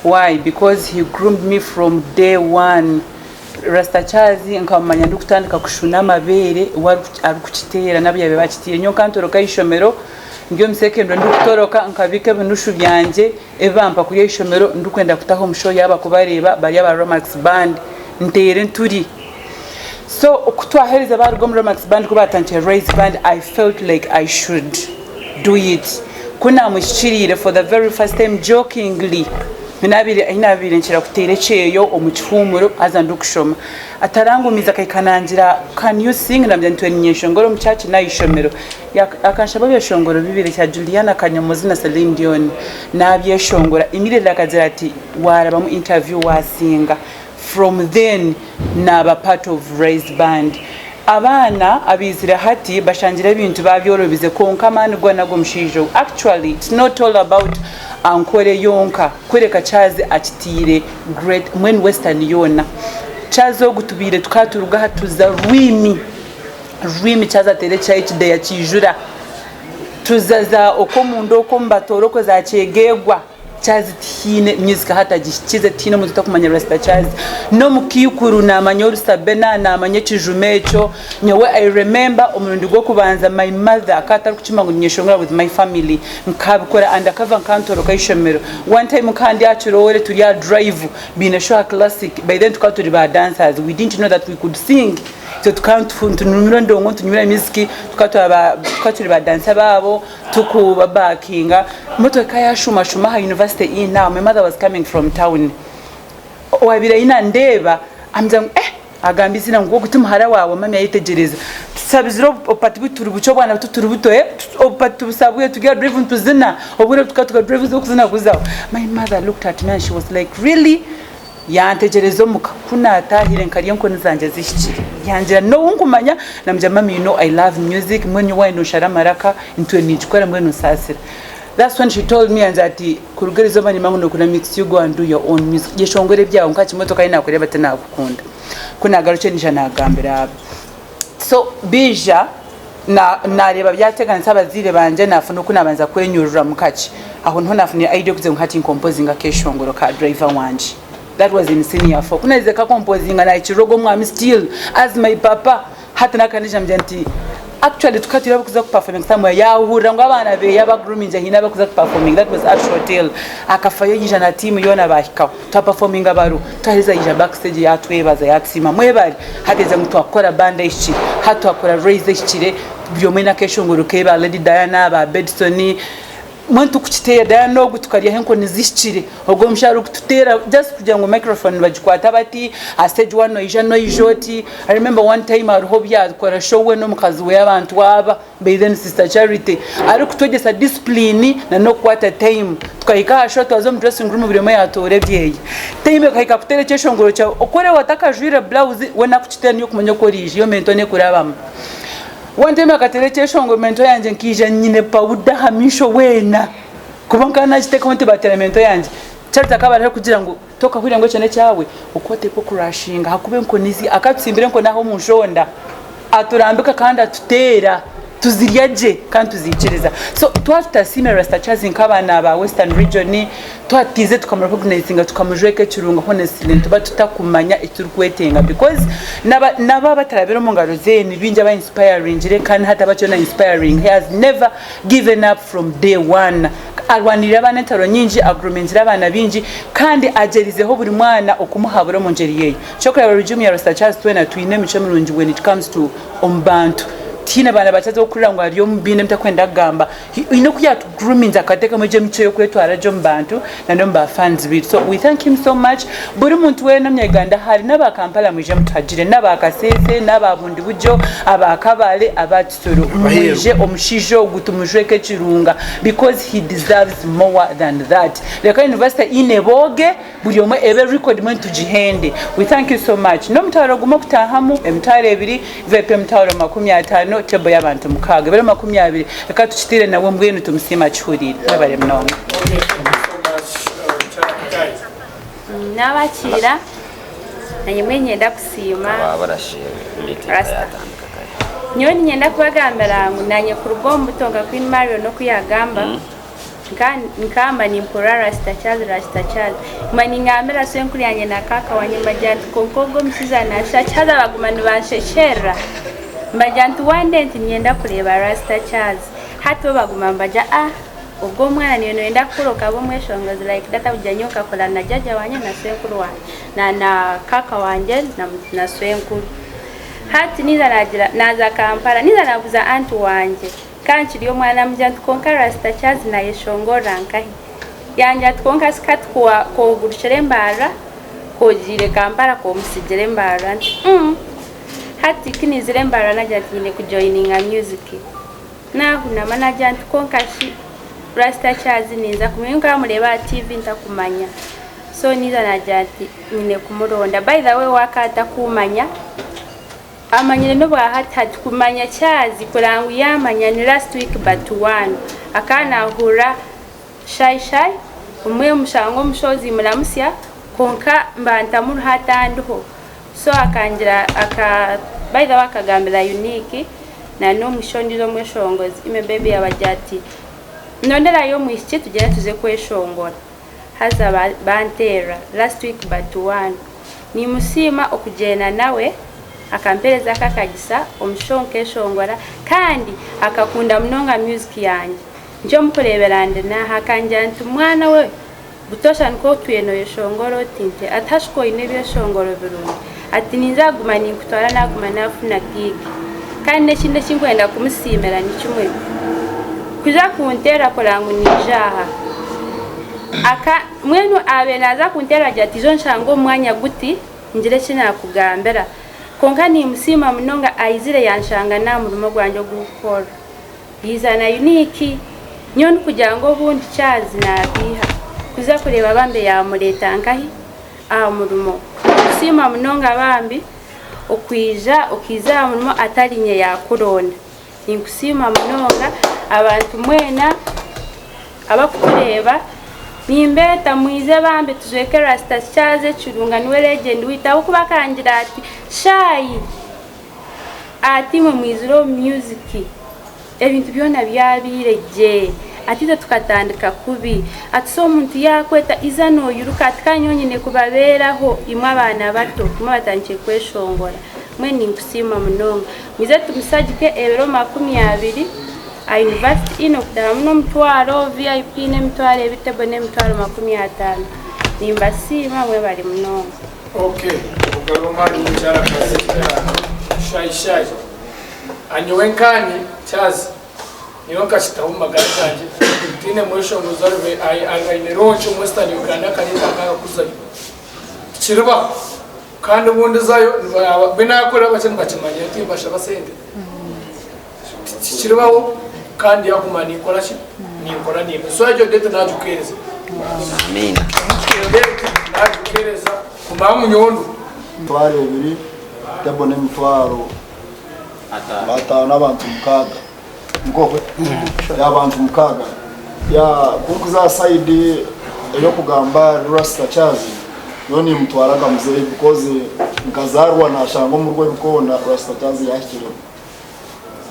Why? Because he groomed me from day one. Rasta Charles nkamumanya ndikutandika kushuna amabeere we arikukiteera n'abu yaabaire bakiteire. Nyowe nkantoroka aha ishomero ndi omu secondary ndikutoroka nkabiika ebinushu byangye ebi bampa kurya aha ishomero ndikwenda kutaha omu show yaaba kubareeba bari aba Romax band. Nteera enturi. So ku twaherize baaruga omu Romax Band ku baatandikire Rise Band, I felt like I should do it. Ku naamuhikiriire for the very first time jokingly, naabaire ahi naabaire nkira kuteera ekyeyo omu kihuumuro haza ndikushoma. Atarangumize akahika nangira can you sing? Naamugira nti niinyeshongora omu church n'aha ishomero. Akanshaba ebyeshongoro bibiri ekya Juliana Kanyomozi na Celine Dion. Naabyeshongora. Immediately akagira ati waarabamu interview waasinga. From then naaba part of Rise Band. Abaana abaizire hati bashangire ebintu baabyorobize kwonka amaani goona ag'omushaija ogu actually it's not all about Ankole yonka kureka Charles akitiire great mbwenu Western yoona. Charles ogu tubaire tukaba turuga aha tuza Rwimi, Rwimi Charles ateera ekyayi ekideeya kiijura. Tuza za okwo omunda okwo omu Batooro okwo za Kyegegwa. Charles tihaine music hati agihikize tihaine omuntu otakumanya Rasta Charles n'omukaikuru namanya orusabena namanya ekijuma ekyo nyowe I remember omurundi gw'okubanza my mother akaba atarikukimanya ngu ninyeshongora with my family nkabikora undercover nkantoroka eishomero one time nkaba ndi aha kiroore turi aha drive baine show aha classic by then tukaba turi ba dancers we didn't know that we could sing itwe tukaba nitunyumira endongo nitunyumira music tukaba turi ba dancer baabo Tukubabakinga, motoka yashumashuma aha university in now my mother was coming from town owabaire aine andeeba ambuza ngu eh agamba eizina ngu ogu timuhara waawe mummy ayetegyereza tusabizire obupati bwitu turi bukye obwana buto turi buto eh obupati tubusabwire turi aha drive nituzina obwire obu tukaba tuga drive z'okuzina kuzaho my mother looked at me and she was like really Yantegyereza omuka, ku naataahire nkarya enkoni zangye zihikire. Yangira n'ou nkumanya, naamugira mummy you know I love music, mbwenu nyowe waayenda onshare amaraka, ntuure ninkikora mbwenu nsaasira. That's when she told me yangira ati kuruga erizooba niimanya ngu nookunda music you go and do your own music, yeshongore ebyawe nk'akimotoka ahi naakureeba tinaakukunda. Ku naagarukire naija naagambira aba. So baija nareeba byateganisa abazaire bangye nafuna oku nabanza kwenyururamu kakye. Aho niho nafunire idea yokugira ngu hati nkompozinge akeshongoro ka driver wangye. That was in senior four. Kunaherize kukakompozinga nahikirira ogwo omwami still as my papa. Hati nakanija namugira nti actually tukaba twine abarikuza kuperforminga somewhere yahurira ngu abaana beye abu agroominze haine abarikuza kuperforminga that was Arch Hotel. Akafayo yaija na team yoona bahikaho. Twaperforminga baro twaheza yaija backstage yatwebaza yatusiima mwebare hati yagira ngu twakora band ehikire hati twakora raise ehikire buri omwe nakeshongoro keye ba Lady Diana ba Bedson mbwenu tukukiteera Diana ogu tukaryaho enkoni zihikire ogwo omushaija arikututeera just kugira ngu microphone nibagikwata bati aha stage waaba noija noija oti I remember one time hariho obu yakora show we nomukazi we abantu aba By then sister Charity arikutwegyesa discipline na nokukwata time. Tukahika aha show twaza omu dressing room buri omwe yatoora ebyeye. Time ekahika kuteera ekyeshongoro kyawe okore otakajwire blouse we nakukiteera niyo okumanya oku oriija iyo mentor nekurabamu. One time akateera ekyeshongoro mentor yangye nkaija nyine powder aha maisho weena kuba nkaba nagitekaho nti bateera mentor yangye. Charity akaba ariho arikugira ngu tokahurira ngu ekyo nekyawe okwotekwa okurashinga ahakuba enkoni zi akatutsimbira enkoni aha omunshonda. Aturambika kandi atuteera, tuzirya gye kandi tuziikiriza. So twaba tutasiimire Rasta Charles nk'abaana ba Western Region, twaba tutiizire tukamurecognizinga tukamujweka ekirunga honestly nituba tutakumanya eki turikwetenga because naba nabo abatarabire omu ngaro ze ni baingi aba inspiringire kandi hati abakiriyo na inspiring he has never given up from day one. Arwanirire abaana entaro nyingi, agroomingire abaana baingi kandi agyerizeho buri mwana okumuhabura omu ngyeri yeye. Kyokureba regime ya Rasta Charles twena twine emicwe mirungi when it comes to omu bantu. Tihaine baana ba Charles abokuhurira ngu ari omubi nebitakwenda kugamba. Haine oku yatu groominze akatekamu egyo emicwe yokwetwara gye omu bantu na nomu ba fans beitu. So we thank him so much. Buri muntu weena omunya Uganda ahari naba Kampala mwije mutuhagire naba Kasese naba Bundibugyo aba Kabale aba Kisoro mwije omushaija ogu tumujweke ekirunga because he deserves more than that. Reka university eine booge. Buri omwe ebe record mbwenu tugihende. We thank you so much. N'omutwaro gumwe okutahamu, emitwaro ebiri, VIP emitwaro 50, table y'abantu mukaaga ebiro 20. Reka tukitiire nawe mbwenu tumusiime akihuriire. Mwebare munonga. Nabakiira nanye mbwenu niinyenda kusiima Rasta. Nyowe niinyenda kubagambira ngu nanye kuruga omu buto nka Queen Marion oku yagamba, Nkaba nimpurira Rasta Charles, Rasta Charles. Nguma ningambira swenkuru yangye na kaaka wangye mbagira nti kwonka ogu omushaija naashusha ki? Haza baguma nibanshekyerera. Mbagira nti one day nti niinyenda kureeba Rasta Charles. Hati bo baguma nibagira ah. Obwo omwana niiwe noyenda kukura okaba omweshongozi like that kugira nyowe nkakura na jajja wangye na swenkuru wangye na na kaka wangye na na swenkuru. Hati ninza nagira naza Kampala ninza nabuza aunt wangye ka nkiri omwana namugira nti kwonka Rasta Charles nayeshongorera nkahi? Yangira ati kwonka si hati ku ogurukire Mbarara ku ogiire Kampala ku omusigire Mbarara nti umm hati ku nizire Mbarara nagira nti nyine kujoininga music. Nahunama nagira nti kwonka shi Rasta Charles ninza kumanya nkamureeba aha TV ntakumanya so ninza nagira nti nyine kumuronda. By the way we akaba atakumanya amanyire n'obwahati hati kumanya Charles kureba ngu yamanya ni last week but one akaba nahurira shy shy omwe mushanga omushozi muramusya kwonka mba ntamuruha atandiho so akangira aka by the way akagambira Unique na n'omushija ondiijo omweshongozi ime baby yabagira ati ndonderayo omwishiki tugyende tuze kweshongora haza banteerera last week but one. Nimusiima okugyenda nawe akampereza akakagisa omusho nkeshongora kandi akakunda munonga music yangye nikyo mukureebera ndi naaha akangira nti mwana we butoosha nikwo otwire noyeshongora oti nti ati hashika oine ebyeshongoro birungi ati ninza kuguma ninkutwara naguma nafuna gig. Kandi n'ekindi ekinkwenda kumusiimira ni kimwe kuza kunteera kureba ngu niija aha aka mbwenu abe naza kunteera agira ati ijo nshanga omu mwanya guti ngire eki nakugambira kwonka nimusiima munonga aizire yanshanga n'aha murimo gwangye ogw'okukora yiza na Unique nyowe ndikugira ngu obundi Charles nabiiha kuza kureeba bambe yamureeta nkahi aha murimo. Nikusiima munonga bambi okwija okiiza aha murimo atari nye yakuronda. Ninkusiima munonga abantu mwena abakutureeba nimbeeta mwize bambi tujweke Rasta Charles ekirunga niwe legend waitu ahabw'okuba akangira ati Shaayi ati imwe mwizire omu music ebintu byona byabaire gye ati itwe tukatandika kubi ati so omuntu yakweta iza noyiruka ati kandi nyowe nyine kubabeeraho imwe abaana bato imwe abatandikire kweshongora mbwenu ninkusiima munonga mwize tumusagike ebiro 20 aha University Inn okutahamu n'omutwaro VIP n'emitwaro ebitebo n'emitwaro 50 nimbasiima mwebare munonga. Okay, obugabe omwani mukyarakazi shy shy anyowe nkanye Charles niyo nkakitaho omu magara gangye tiine mweshongozi aine launch omu Western Uganda akareeta akakuzayo tikiribaho kandi obundi zayo binakora bakye nibakimanya nti mbashaba sente tikiribaho kandi yaguma ninkora ki ninkora nimwe so egyo date nagikuhereza. Amina. Date nagikuhereza kumara munyondo. 20,000 tebo n'emitwaro 50 n'abantu 6 nkokwe y'abantu 6 ya kunkuza side ey'okugamba Rasta Charles yo nimutwaraga muzeeyi because nkazarwa nashanga omu rw'ebikoona Rasta Charles yahikiremu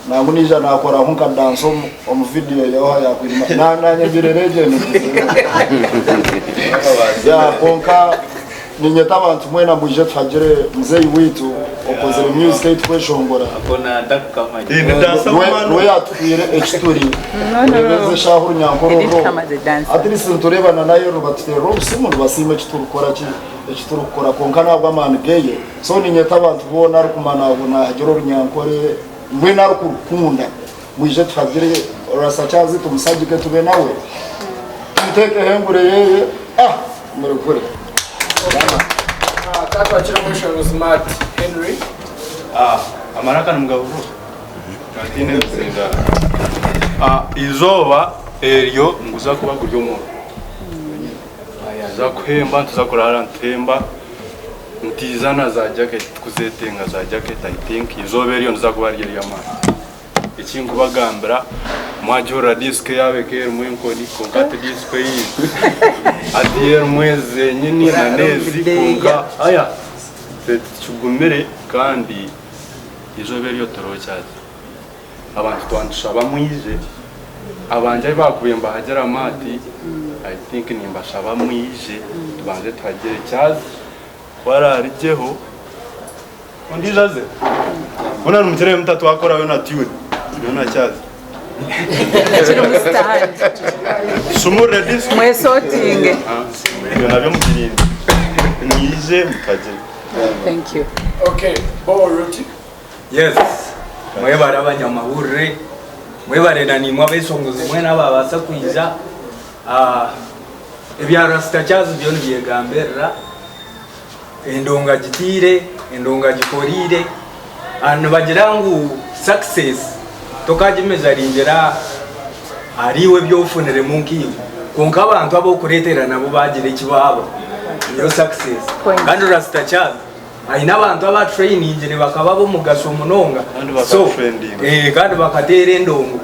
nangu nija nakoraho nka dance omu video yaho yakwirima nanye legend ya konka ninyeta abantu mwena mwije tuhagire muzeyi witu okozere music eitu kweshongora niwe yatwire ekituri rebeze shahu runyankororo at least nturebana nayo rubatutera obusimu rubasiima ekiturukora ki ekiturukukora konka ntabwo amaani geye so ninyeta abantu boona arikumana nahagira orunyankore mbwenu arikurukunda mwije tuhagire Rasta Charles tumusagike tube nawe tumutekeho engure yeye ah murekure. Katwakira mweshongozi Matt Henry. Ah, amaraka ni mugabo atine kuzinda. Ah, izooba eryo nguza kuba guri omuntu tuza kuhemba tuza kurara ntuhemba ntizana za jacket kuzetenga za jacket. I think izooba eryo niza kuba ryo ry'amaani ekinkubagambira mwagihurira disco yabe erimu enkoni konka ati disco yiyi ati erimu ezenyini na nezi konka aya tukigumire kandi izooba eryo turokyazi abantu twantushaba mwije abanje bakubiye mbahagira amati. I think nimbashaba mwije tubanze tuhagire cyazi wararijeho ondijo aze ona numukire mutatu wakorayo na tune yona cyazi. Kirimu sitaani. Sumurire disc. Mwesotinge. Ebyo nabyo mubirinde. Mwije mutagire. Thank you. Okay, bo Ruti. Yes, mwebare abanyamahurire, mwebare na nimwe abeshongozi mwena ababaasa kwija. Ah, ebya Rasta Charles byo nibyegambirira. Endongo agitiire, endongo agikoriire. Ah, nibagira ngu success tokagimejaringira ahari iwe ebi ofuniremu nkaiwe. Kwonka abantu abu orikureetera nabo baagira eki baaba, niyo success. Kandi Rasta Charles aine abantu abu atrainingire bakaba ab'omugasho munonga. So, bakatrendinga. eh, kandi bakateera endongo.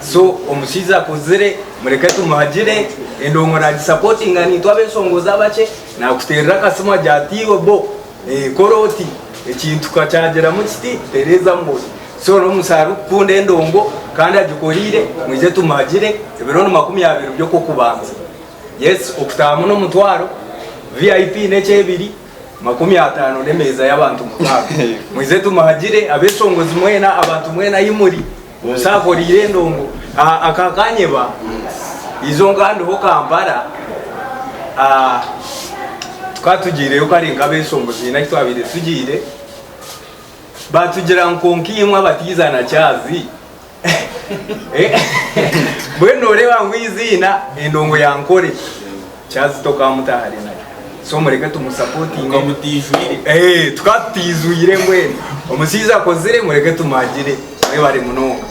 So omushaija akuzire, mureke tumuhagire, endongo nagisapotinga naitwe abeshongozi abakye. Nakuteerera akasimu agira ati iwe bo kora oti ekintu kakyagiramu kiti tereezamu oti. So n'omusaija arikukunda endongo kandi agikoriire mwije tumuhagire ebiro ni 20 by'okwokubanza. Yes okutaahamu n'omutwaro, VIP n'ekyebiri, 50 n'emeeza y'abantu mukaaga. Mwije tumuhagire abeshongozi mwena abantu mwena ahi muri omusaija akoriire endongo. Aka kanyeba ijo nkandiho Kampala. Tukaba tugiireyo kare nk'abeshongozi haine ahu twabaire tugiire, baatugira ngu kwonka imwe abatiiza na Kyazi mbwenu nooreeba ngu eiziina endongo ya Nkore Kyazi tokamuta hare nayo so mureke tumusapotinge tukaba tutaijwire mbwenu omushaija akozire mureke tumuhagire mwebare munonga.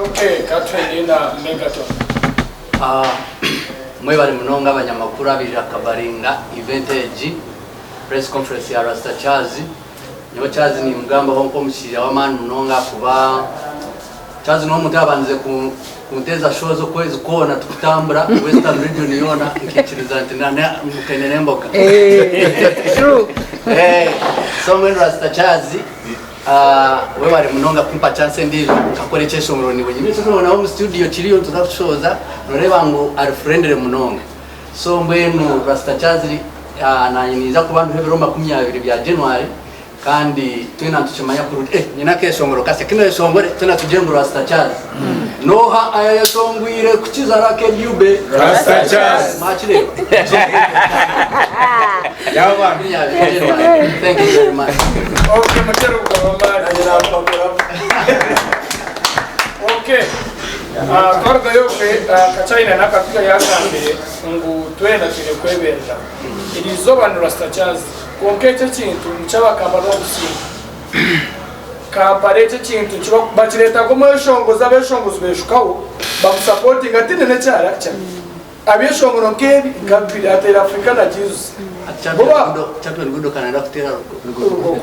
Okay, katuhende na Megaton. Mwebare munonga abanyamakuru abaija kukavaringa event egi, press conference ya Rasta Charles. Nyowe Charles nimugambaho nk'omushaija w'amaani munonga ahakuba Charles niwe muntu oyabandize kunteeza shows okwezi kwona tukutambura Western region yoona nkaikiriza nti mukene n'emboga. True. So mbwenu Rasta Charles Webare munonga kumpa chance endijo nkakora ekyeshongoro niiwe nyine ekyeshongoro nawe omu studio kiriyo nituza kukishohoza noreeba ngu ari friendly munonga so mbwenu Rasta Charles nanye ninza kuba ndiho ebiro 20 bya January kandi twena nitukimanya kurungi eh nyine akeshongoro kasya kinu eshongore twena tugire ngu Rasta Charles noha ayayeshongwire kukiza Lucky Dube Rasta Charles. mwakireeba Thank you very much. Okay, mutero Okay. Twarugayo kwe Kachina n'akapiira yagambire ngu twena twine kweberera. Eri izooba ni Rasta Charles. Kwonka ekyo ekintu niky'abakamba n'obusinge. Kampala ekyo ekintu bakireeta nk'omweshongozi abeshongozi beshukaho bamusapotinga tine n'ekyara kya. Abyeshongoro nk'ebi nka bibiri ateire Afrika na Jesus. Bo ba Champion Gudo kanenda kuteera Rugogo.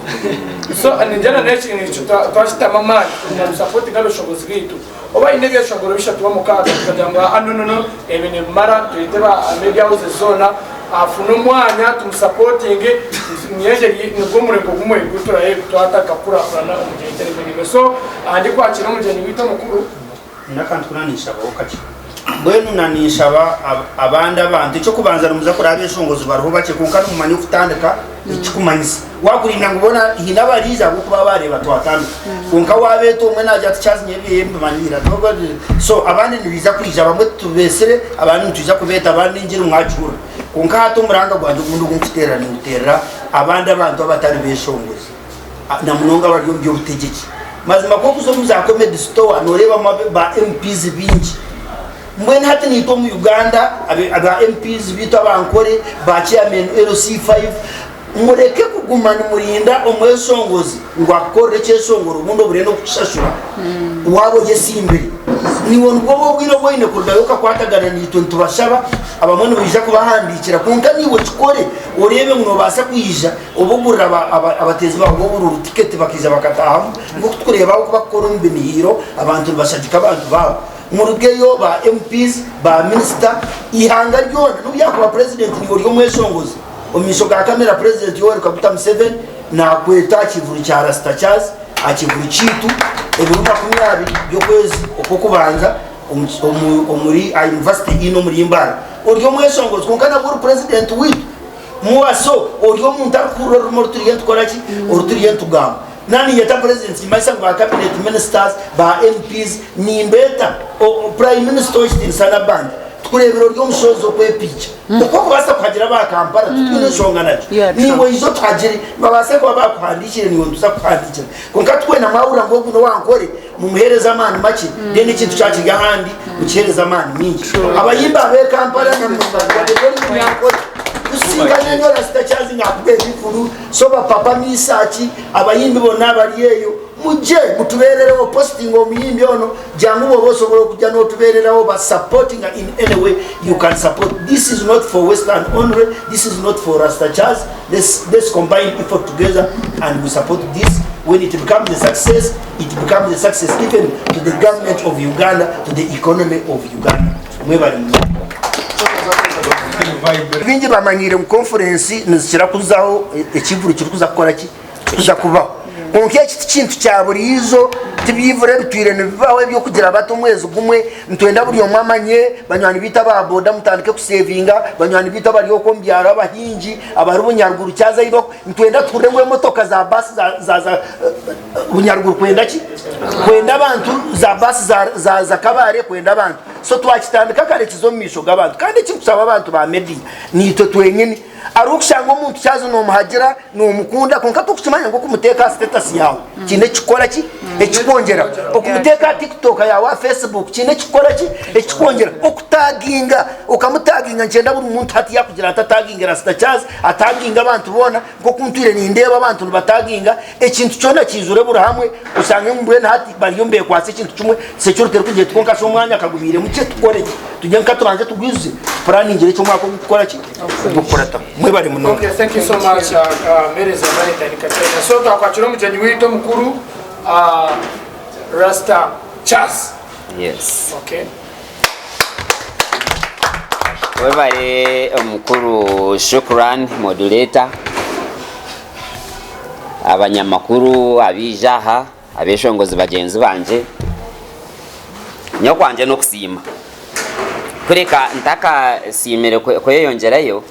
So ningyenda n'eki nikyo twakitamu amaani kugira ngu tusapotinge abeshongozi baitu. Oba aine ebyeshongoro bishatu oba mukaaga tukagira ngu aa no no no ebi nibimara twete ba media houses zoona afune omwanya tumusapotinge niyo engyeri nigwo omuringo gumwe ogu turahe twatandika kukurakurana omu by'enteremeriime. So ndikwakira omugyenyi waitu omukuru. N'akantu koona ninshabaho kakye. Mbwenu na ninshaba abandi abantu, eky'okubanza nimuza kureba abeshongozi bariho bakye kwonka nimumanya okutandika ekikumanyisa. Wakurinda ngu boona haine abariija ahabw'okuba bareeba twatandika. Kwonka wabeeta omwe nagira ati Charles nyowe ebi mbimanyire So abandi nibaija kwija abamwe tubesire abandi nitwija kubeeta abandi engiri mwagihurira. Kwonka hati omuranga gwangye ogundi ogu nkuteerera ninguteerera abandi abantu abatari beshongozi. na munonga abari omu by'obutegyeki. Mazima ku orikuza omu za comedy store noreebamu ba MPs baingi. Mbwenu hati naitwe omu Uganda ba MPs baitu aba Ankole, ba chairman LC5, mureke kuguma nimurinda omweshongozi ngu akukorere ekyeshongoro obundi obure n'okukishashura waaba oyesimbire. Niiwe nibwo oba obwire obu oine kurugayo okakwatagana naitwe nitubashaba, abamwe nibaija kubahandiikira kwonka naiwe kikore oreebe ngu nobaasa kwija Oba ogurira abateezi baawe b'oburuuru tiketi bakaija bakataahamu nk'oku turikureeba oku barikukora omu bimihiiro abantu nibashagika abantu baabo. Murugeyo ba MPs, ba minisita, eihanga ryona n'obu yaakuba purezidenti niiwe ori omweshongozi omu maisho ga kamera purezidenti Yoweri Kaguta Museveni naakweta aha kivuri kya Rasta Charles aha kivuri kyaitu ebiro 20 by'okwezi okw'okubanza omuri aha University Inn omuri Mbale. Ori omweshongozi kwonka nabwo ori purezidenti waitu. Mubaso, ori omuntu arikuhurira orurimi oru turiyo nitukora ki? Oru turiyo nitugamba. Na ninyeta president nimanyisa ngu ba cabinet ministers, ba MPs nimbeeta, prime minister ow'ekitiinisa n'abandi tukureebera ori omushozi okwepiikya. Oku okubaasa kuhagira aba Kampala titwine nshonga nakyo. Niiwe oije otuhagire. Nibabaasa kuba baakuhandiikire niiwe nituza kukuhandiikira. Kwonka tikwenda mwahurira ngu ogu n'owa Ankole mumuheereze amaani makye then ekintu kyakiri ahandi mukiheereze amaani maingi. Abayimbi ab'e Kampala na ori Munyankole tusisinkane nyowe Rasta Charles naakuba ebivulu so ba Papa Misaki abayimbi bona abari eyo muje mutubeerereho postinga omuyimbi ono jangu bwoba osobola okuja notubeereraho ba supportinga in any way you can support this is not for western only this is not for Rasta Charles let's, let's combine effort together and we support this when it becomes a success it becomes a success even to the government of Uganda to the economy of Uganda mwebale munonga. Baingi bamanyiire ngu conference nizikira kuzaho ekivuru kirikuza kukora ki? Kirikuza kubaho. Kwonka eki ti kintu kya buriijo, ti bivuro ebitwire nibibaho eby'okugira bati omwezi gumwe. Nitwenda buri omwe amanye, banywani baitu aba boda mutandike kusevinga, banywani baitu abari okwo omu byaro abahingi, abari Bunyaruguru kyaza ahi nitwenda tuhurire ngu emotoka za baasi zaaza Bunyaruguru kwenda ki? Kwenda abantu, za baasi zaaza Kabale kwenda abantu. So twakitandika kare kize omu maisho g'abantu. Kandi ekirikushaba abantu ba media niitwe twenyini. Hariho okushanga omuntu kyaza nomuhagira, nomukunda kwonka tokukimanya ngu okumuteeka aha status yaawe kiine ekikukora ki? Ekikwongyera. Okumuteeka aha tiktok yaawe aha facebook kiine ekikukora ki? Ekikwongyera. Okutaginga, okamutaginga nikyenda buri muntu hati yakugira ati ataginge Rasta Charles, ataginge abantu boona nk'oku ntwire nindeeba abantu nibataginga ekintu kyona kiijure buri hamwe oshange ngu mbwenu hati bariyo nibekwatsa ekintu kimwe security erikugira eti kwonka shi omwanya kagubaire mukye tukore ki? Tugye nka tubanze tugwijuze tupuraaningire eki omwaka ogu kukora ki? Ogw'okukurataho. Mwebare munonga. Okay, thank you so much, Mpereza Valentine Kachaina. So twakwakira omugyenyi waitu omukuru, Rasta Charles. Yes. Okay. Webare omukuru Shukran moderator, abanyamakuru abaija aha, abeshongozi bagyenzi bangye, nyowe okwangye n'okusiima. Kureka ntakasiimire kweyongyerayo,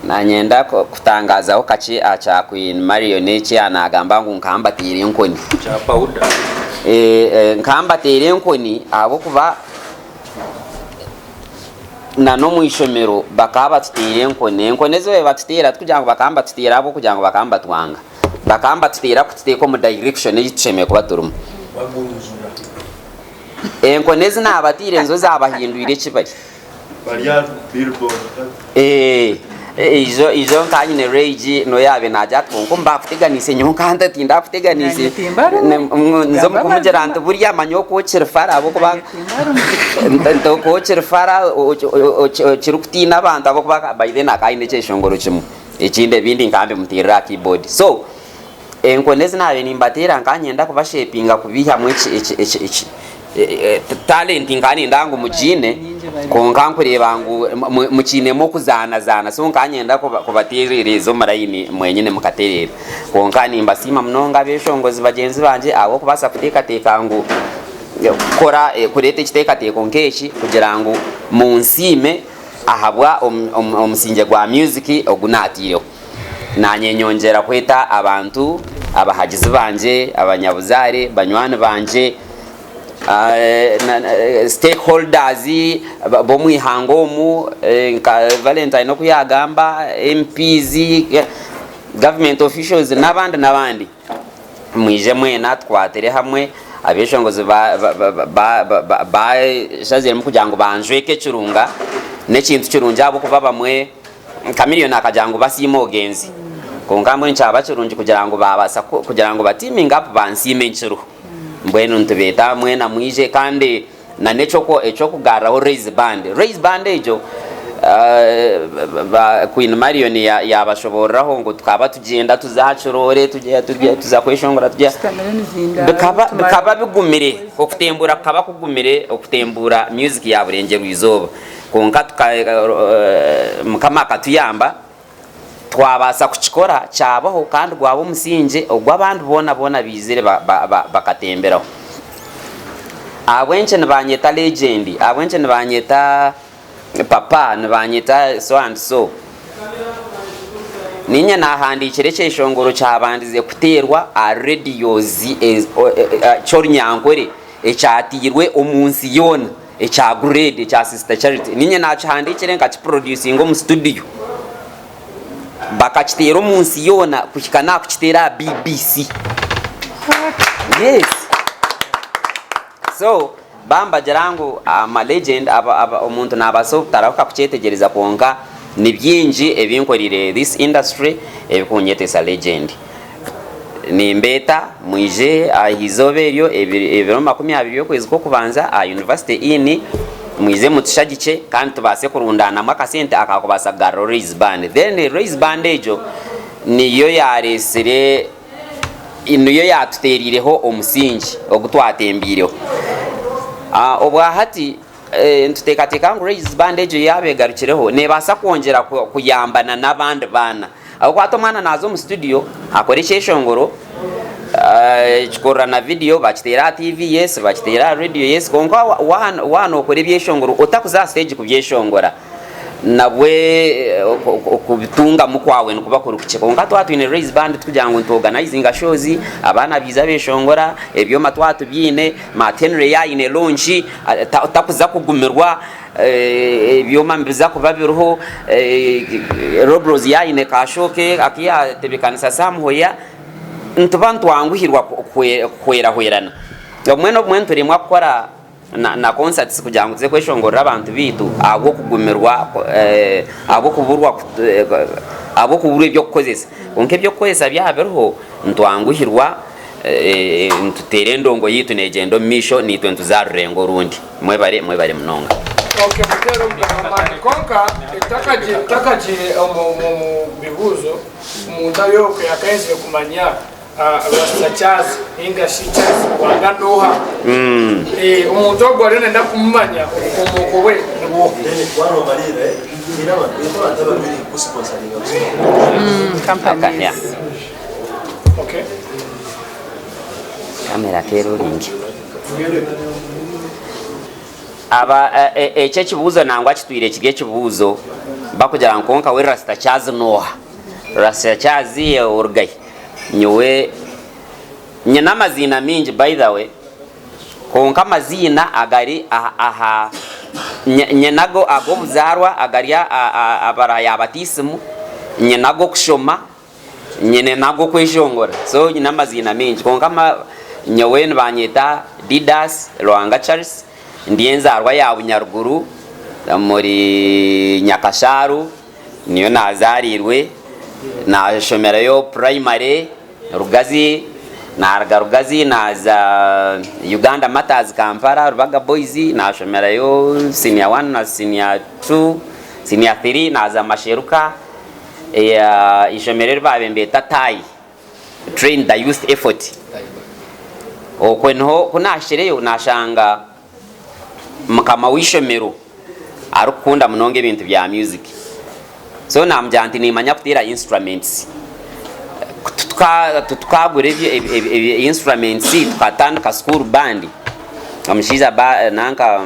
nanyenda kutangazaho kakye aha kya Queen Marion eki yaanagamba ngu nkaba mbateire enkoni. Kya powder. Nkaba mbateire enkoni ahabw'okuba na n'omu ishomero bakaba batuteire enkoni. Enkoni ezi baabaire batuteera tikugira ngu bakaba nibatuteera ahabw'okugira ngu bakaba nibatwanga. Bakaba nibatuteera kututeeka omu direction ei tushemereire kuba turimu. Enkoni ezi naabateire nizo zaabahindwire eki bari. Bari aha billboard. Eh, eijo eijo nka nyine rage n'obu yaabaire naagira ati kwonka omu baakuteganiise nyowe nka nta tindakuteganiise. Naanye timbarumu. Nza omu Gamba kumugira amazima. nti buriya manya oku okiri fara ahabw'okuba Naanye timbarumu. nti oku okiri fara okirikutiina abantu ahabw'okuba by then akaba aine ekyeshongoro kimwe ekindi ebindi nkaba mbimuteerera aha keyboard. So Enkoni ezi naabaire nimbateera nkaba niinyenda kubashepinga kubaihamu talent nkaba niinyenda ngu mugiine kwonka nkureeba ngu mukiinemu okuzaanazaana so nkaba niinyenda kubateerereza omu layini mwenyine mukatereera. Kwonka nimbasiima munonga abeshongozi bagyenzi bangye ahabw'okubaasa kuteekateeka ngu kukora kureeta ekiteekateeko nk'eki kugira ngu munsiime ahabwa omusingye gwa music ogu naataireho. Naanye nyongyera kweta abantu, abahagizi bangye, abanyabuzaare, banywani bangye, stakeholders b'omu ihanga omu nka Valentine oku yaagamba, MPs, government officials n'abandi n'abandi. Mwije mwena tukwatire hamwe abeshongozi bashaziremu kugira ngu banjweke ekirunga n'ekintu kirungi ahabw'okuba bamwe Chameleone akagira ngu basiime ogenze kwonka mbwenu kyaba kirungi kugira ngu babaasa kugira ngu batiiminge apu bansiime nkiriho mbwenu nitubeeta mwena mwije kandi na n'ekyokugarraho Raise Band. Raise Band egyo Queen Marion yabashobooreraho ngu tukaba tugyenda tuza aha kiroore tuza kweshongora bikaba bigumire okutembuura kukaba kugumire okutembuura music ya Burengyerwa Izooba kwonka Mukama akatuyamba twabaasa kukikora kyabaho kandi gwaba omusingye ogu abandi boona boona baizire bakatemberaho. Ahabw'enki nibanyeta legend? Ahabw'enki nibanyeta papa? Nibanyeta so and so? Niinye naahandiikire ekyeshongoro kyabandize kuteerwa aha radios ky'orunyankore ekyateirwe omu nsi yoona ekya Grade ekya Sister Charity. Niinye naakihandiikire nkakiproducinga omu studio bakakiteera omu nsi yoona kuhika n'aha kukiteera aha BBC. Yes. So Bambagira ngu ama legend omuntu nabaasa obutarahuka kukyetegyereza kwonka nibyingi ebinkorire this industry ebikunyetesa legend. Nimbeeta mwije aha izooba eryo ebiro 20 by'okwezi kw'okubanza aha University Inn mwije mutushagikye kandi tubaase kurundanamu akasente akakubaasa kugaruraho Raise Band. Then Raise Band egyo niyo yaresire. Niyo yaatuteereireho omusingi ogu twatembiireho. Obwahati nituteekateeka ngu Raise Band egyo yaaba egarukireho neebaasa kwongyera kuyambana n'abandi baana. Ahabw'okuba hati omwana naaza omu situdiyo akore ekyeshongoro, kikorwa na vidiyo bakiteere aha tiivi yes, bakiteere aha reediyo yes, kwonka waaba nookora ebyeshongoro otakuza aha siteegi kubyeshongora, nabwe okubitungamu kwawe nikuba kuri kukye. Kwonka twaba twine Raise Band tukugira ngu nitu organizinga shows, abaana baiza beshongora, ebyoma twaba tubyine, Matt Henry yaaba aine launch, takuza kugumirwa, ebyoma nibiza kuba biriho, Rob Rose yaaba aine ka show ke aku yaatebeekanisa Samuhwea, nituba nitwanguhirwa kuhwerahwerana. Obumwe n'obumwe nituremwa kukora. na concerts kugira ngu tuze kweshongorera abantu baitu ahabw'okugumirwa ahabw'okuburwa ahabw'okuburwa eby'okukozesa. Kwonka eby'okukozesa byaba biriho nitwanguhirwa nituteera endongo yaitu neegyenda omu maisho naitwe nituza aha rurengo orundi. Mwebare mwebare munonga. Okay muteere omugano w'amaani kwonka tutakagiire omu bibuuzo omuntu ari okwe akayenzire kumanya Rasta Charles ninga shi Charles Lwanga n'oha? Omuntu ogwo ariyo nayenda kumumanya obukomooko bwe nibwo. Okay. Kamera keroringi. Aba ekyo ekibuuzo nangwa kitwire kiri ekibuuzo bakugira ngu kwonka we Rasta Charles n'oha? Rasta Charles orugahi? Nyowe nyine amaziina maingi by the way, kwonka amaziina agari aha, nyine ag'obuzaarwa agari aha bara ya batiisimu, nyine ag'okushoma, nyine n'ag'okweshongora. So nyine amaziina maingi kwonka nyowe nibanyeta Didas Lwanga Charles, ndi enzaarwa ya Bunyaruguru omuri Nyakashaaru. Niyo naazaariirwe, naashomerayo purayimare Rugazi, naaruga Rugazi naaza Uganda Martyrs Kampala Rubaga Boys, naashomerayo siniya wani na siniya tu, siniya thiri naaza Masheruka, eishomero eri baabaire nibeeta TAYI, Train the Youth Effort. Okwe niho ku naahikireyo naashanga mukama w'eishomero arikukunda munonga ebintu bya music so namugira nti nimanya kuteera instruments tukagura instruments tukatandika school band omushaija nanka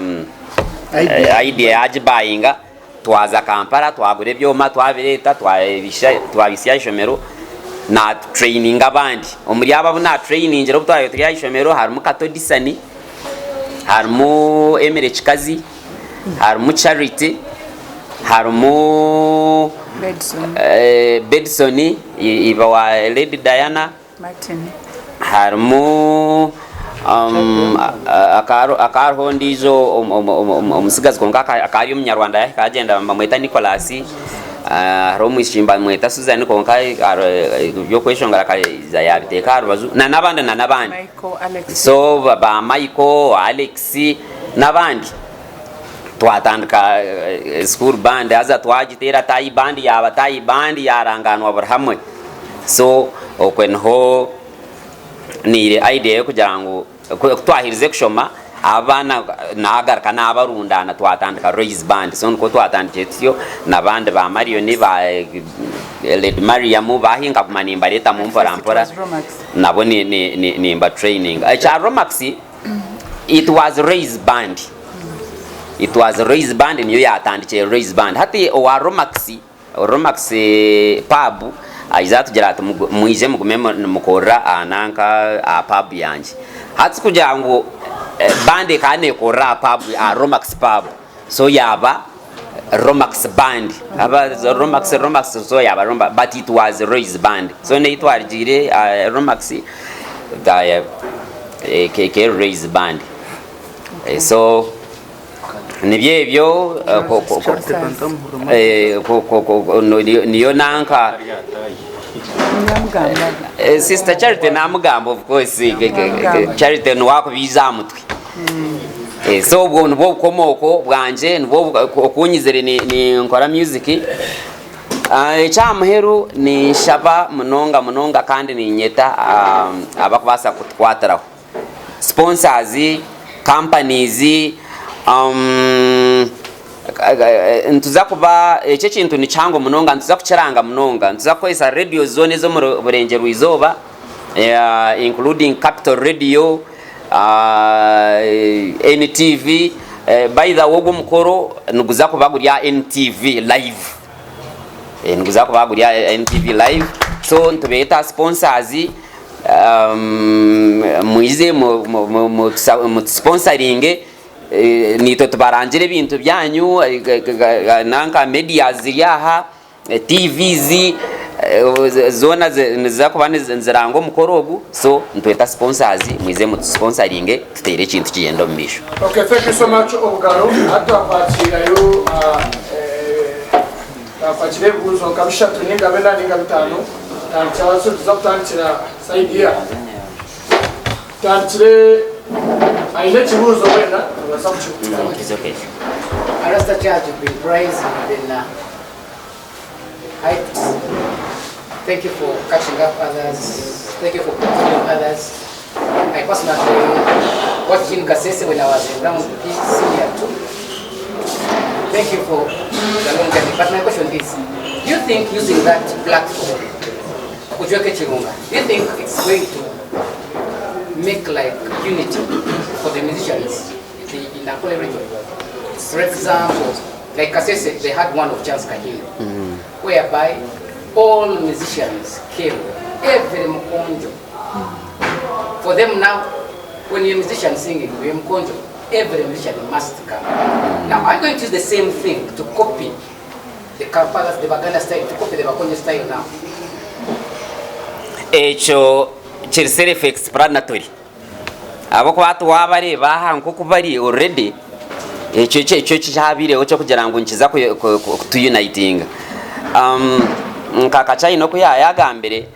idea yagibayinga twaza Kampala twagura ebyoma twabireeta twabihitsya aha ishomero natureyininga abandi. Omuri abo abu natureyiningire obu twabaire turi aha ishomero harimu Kato Disani, harimu Emily Kikazi, harimu Charity, harimu Bedson iba wa Lady Diana. Harimu akaba hariho ondiijo omutsigazi kwonka akaba ari omunyarwanda yahika yagyenda nibamweta Nicholas, hariho omwishiki nibamweta Susan kwonka eby'okweshongora akaija yabiteeka aha rubaju nana abandi nana abandi. So ba Michael, Alex n'abandi. Twatandika school band haza twagiteera tayi band yaaba tayi band yarangaanwa buri hamwe. So okwe niho naire idea y'okugira ngu ku twaherize kushoma abaana nagaruka nabarundaana twatandika Raise Band. So nikwo twatandikire tutyo n'abandi ba Marion, ba Lady Mariam bahi nkaguma nimbareetamu mpora mpora nabo nimba traininga. Ekya Romax it was Raise Band, it was Raise Band niyo yatandikire Raise Band. Hati owa Romax. Romax pub Aija atugira ati mwije mugume nimukorera aha nanka aha pub yangye. Hati kugira ngu band ekaba nekorera aha pub aha Romax pub so yaba Romax band aba Romax Romax so yaba Romax but it was Roy's band so neyi twarigiire aha Romax ekaba eri Roy's band so Nibyo ebyo niyo nanka Sister Charity namugamba of course Charity niwe akubiiza aha mutwe so obwo nibwo obukomooko bwangye nibwo okunyizire ninkora music. Ekyaha muheru ninshaba munonga munonga kandi ninyeta abakubaasa kutukwatiraho. Sponsors, companies, nituza kuba eki ekintu ni kihango munonga nituza kukiranga munonga nituza kukozesa radios zoona ez'omuri burengyerwa izooba including capital radio, NTV, by the way ogu omukoro niguza kuba guri aha NTV live. Niguza kuba guri aha NTV live so nitubeeta sponsors mwize mutusponsoringe naitwe tubarangire ebintu byanyu nanka medias ziri aha, TVs zoona niziza kuba niziranga omukoro ogu so nitweta sponsors mwize mutusponsoringe tuteere ekintu kigyende omu maisho. Okay, thank you so much Obugaro. Hati twakwakirayo twakwakira ebibuuzo nka bishatu ninga bina ninga bitaano. Tandikira so tuza kutandikira side ya. Tutandikire aine ekibuuzo wena abaasa kukibuuza. It's okay. Rasta Church, you've been praised, you've been hyped. Thank you for catching up others. Thank you for continuing others. I personally watched in Kasese when I was in round senior 2. Thank you for the long journey. But my question is, do you think using that platform, Ujweke Chirunga, do you think it's going to make like unity for the musicians in the in Ankole region? For example, like Kasese, they had one of Charles Kahindo, whereby all musicians came, every Mukonjo. For them now, when you're a musician singing, you're a Mukonjo, every musician must come. Now, I'm going to use the same thing to copy the Kampala, the Baganda style, to copy the Bakonjo style now. Ekyo kiri self explanatory ahabw'okuba hati waabareeba aha nk'oku bari already ekyo ekyo ekyabaireho ky'okugira ngu nikiza kutuyunitinga. Nka Kachaina oku yaayagambire,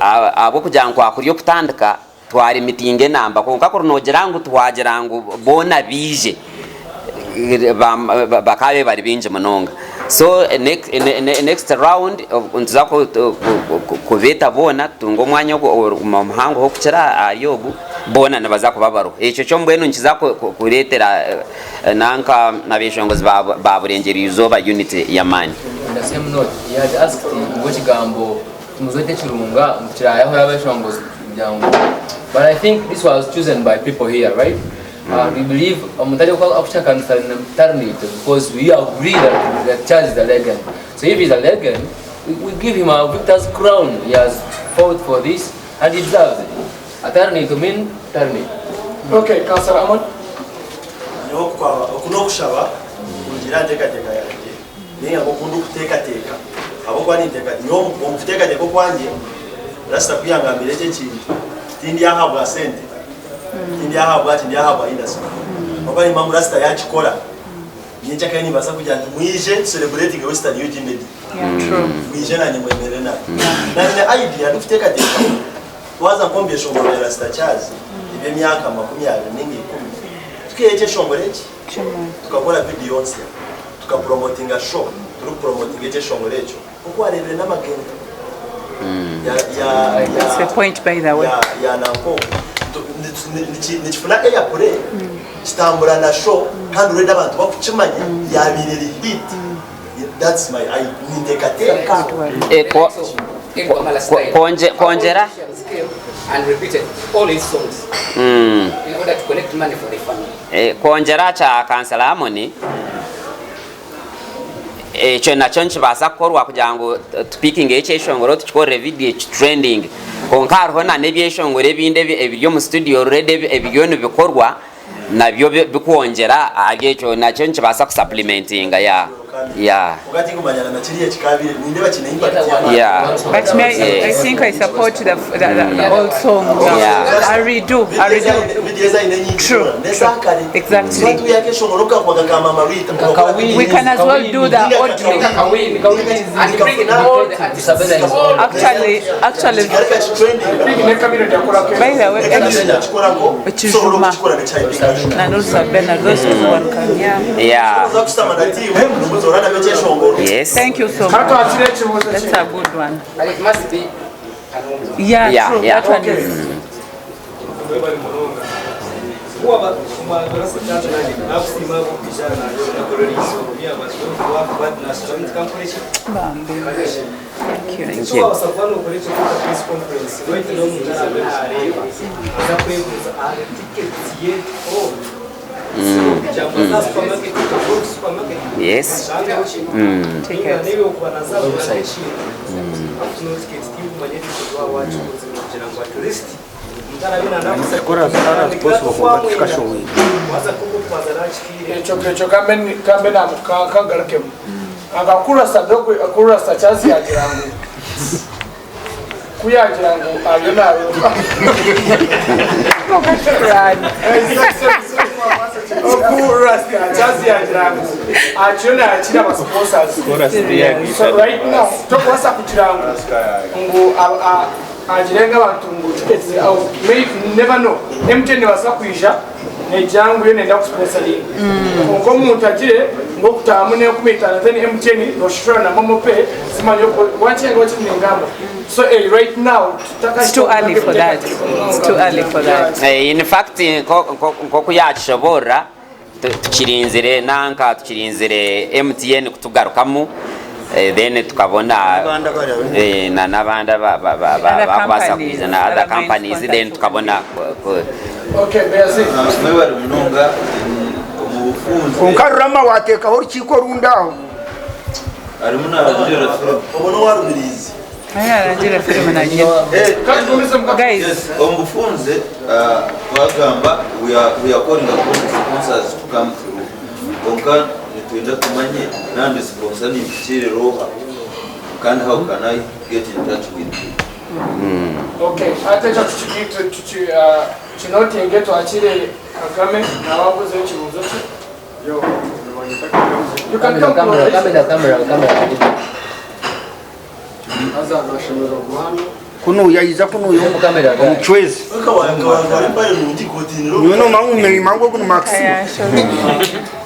ahabw'okugira ngu kwakuri okutandika twarimitinga enamba kwonka kuri noogira ngu twagira ngu boona baije bakaabaire bari baingi munonga. So next round nituza kubeeta boona tutunge omwanya omuhango okukira ahari ogu, boona nibaza kuba bariho. Ekyo kyo mbwenu nikiza kureetera nanka abeshongozi ba Burengyerwa Izooba unity y'amaani. On the same note, he had asked ngu ekigambo Tumuzwete Ekirunga ngu kirayahura abeshongozi kugira ngu but I think this was chosen by people here, right? We believe omuntu ari akukihakanisa tari naitwe because we agree that the Charles is a legend. So if he's a legend, we, we give him our victor's crown. He has fought for this and he deserves it. Atari naitwe mean tari naitwe. Okay, Councillor Amon. Nyowe oku oku n'okushaba kurugiirira aha nteekateeka yangye nainga nk'oku ndikuteekateeka ahabw'okuba ninteeka nyowe omu kuteekateeka okwangye Rasta ku yangambiire eki ekintu tindi aha ahabwa sente tindi aha ahabwa ki ndi aha ahabwa industry ahabw'okuba nimba ngu Rasta yaakikora nyencakare nimbaasa kugira nti mwije tu celebratinge Western Ug Media mwije nanye mwemerere nanye nanye nyine idea ndikuteekateeka Twaza nk'omu byeshongoro bya Rasta Charles eby'emyaka 20 ninga ikumi, tukaiha ekyeshongoro eki tukakora vidiyo nsya, tukapuromotinga show turikupuromotinga ekyeshongoro ekyo nk'oku wareebire n'amagendo ya ya That's the point by the way. ya ya nanka oku nikifuna airplay kitambura na show kandi already abantu bakukimanya yabaire eri hit. That's my I ninteekateeka. Eh, ko- ko- Kwongyera Kwongyera aha kya Kansala Amoni, Ekyo nakyo nikibaasa kukorwa kugira ngu tupikingeyo ekyeshongoro tukikorere vidiyo kitrendinge. Kwonka hariho na n'ebyeshongoro ebindi ebiri omu studio already ebiriyo nibikorwa nabyo bikwongyera ahari ekyo nakyo nikibaasa kusapulimentinga yeah yeah. Kwonka tinkumanya na kiriya ekikabaire nindeba kiine impact y'amaani. Yeah. But me, I think I support the, the old song. Yeah. I redo, I redo. True, true. Exactly. We can as well do the audio. Actually, actually, by the way, Ekijuma na Nurusabena, those two one can, yeah. Yeah. Yes. Thank you so much. That's a good one. But it must be Yeah, Yeah, true. yeah. That one is. Bambi. Thank you. Thank you. Yes. Ekyo ekyo kambe kambe namukangarukemu akakurasa dogwe akurasa chazi yagira ngu kuyagira ngu ayo nayo okurasa chazi yagira ngu akyo nakira aba sponsors. So right now tokwasa kugira ngu ngu agire nk'abantu ngu tickets aho may never know MTN basa kwija nejangu yo nenda kusponsoringa konka omuntu agire ng'okutahamu n'enkumitaano then MTN noshishura na momo pay simanyi wakyenga wakinengamba. So right now It's too early for that. It's too early for that. In fact nk'oku yakishoboorora tukirinzire nanka tukirinzire MTN kutugarukamu then tukabona na n'abandi Other bakubaasa companies, kwija na other other main companies sponsors. Then tukabona Okay, Beazi. Mwebare munonga omu bufunze. Konka rurama wateekaho orukiiko orundi aho. Harimu narangira film. Obona warumirizi. Arangira film na nyina. Guys. Yes, omu bufunze twagamba we are calling upon the sponsors to come through. Konka nitwenda tumanye nandi sponsor nimpikire roha kandi how can I get in touch with you? Okay, ate ekyo kinotinge twakire Kagame nababuzeho ekibuuzo kye. You can come Camera, close. camera, camera, camera. Kuno yayiza kuno yo omucwezi niwe nomanya guno maxi.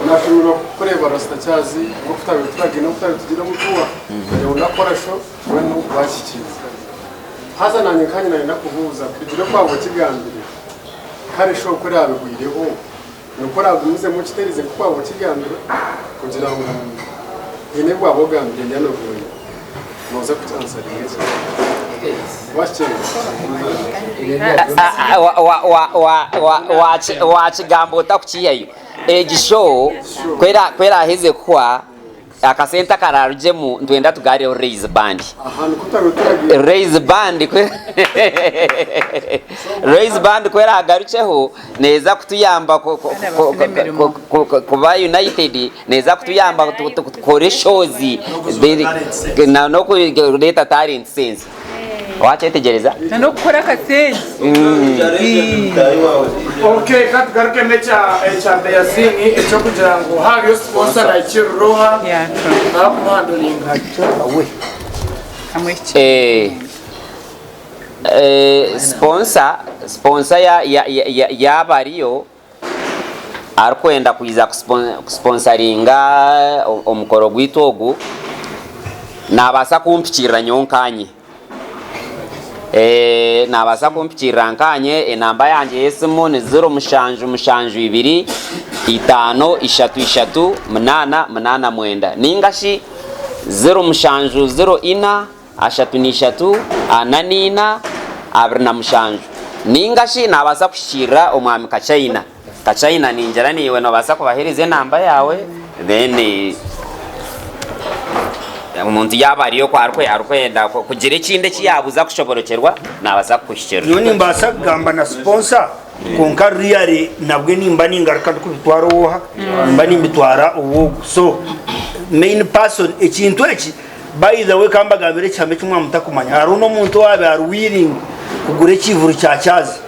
Nashemererwa kukureba Rasita Cyazi ngo kutabe turagenda kutabe tugira mutuwa kugira ngo nakora sho we no bashyikiza haza nanye kanya nari nakuhuza kugira kwabo kigambire kare sho kuri abihwireho nuko ragumize mu kiterize kwabo kigambire kugira ngo hene bwabo gambire nyanovuye noza kutansaringa Wakigamba otakukiyayo egi show kweraheze kuhwa akasente akararugemu ntwenda tugareho raise band, raise band, raise band kwerahagarukyeho neza kutuyamba kuba united, neza kutuyamba tukore shows nokureta talent sense wakyetegereza. Nokukora akasente. Okay, katugarukemu ekya Beyazini ekyokugira ngu hariyo sponsor nakiruroha nakuhandulinga. Sponsor yaba ariyo arikwenda kwiza kusponsoringa omukoro gwitu ogu nabaasa kumpikirira nyowe nkanye. Nabaasa kumpikirira nkanye, enamba yangye y'esimu ni 0772 533 889 ningashi 0704 33 44 27 ningashi nabaasa kushikirira omwami Kachaina. Kachaina ningira niiwe nobaasa kubahereza enamba yawe then. Omuntu yaaba ari okwo arikwenda kugira ekindi eki yaabuza kushoborokyerwa, naabaasa kukuhikirira. Nyowe nimbaasa kugamba na sponsor kwonka really nabwe nimba ningaruka ndikubitwara owooha nimba nimbitwara ow'ogu so main person ekintu eki by the way kambagambire ekihama eki mwaba mutakumanya hariho n'omuntu owaabaire ari willing kugura ekivuru kya Kyazi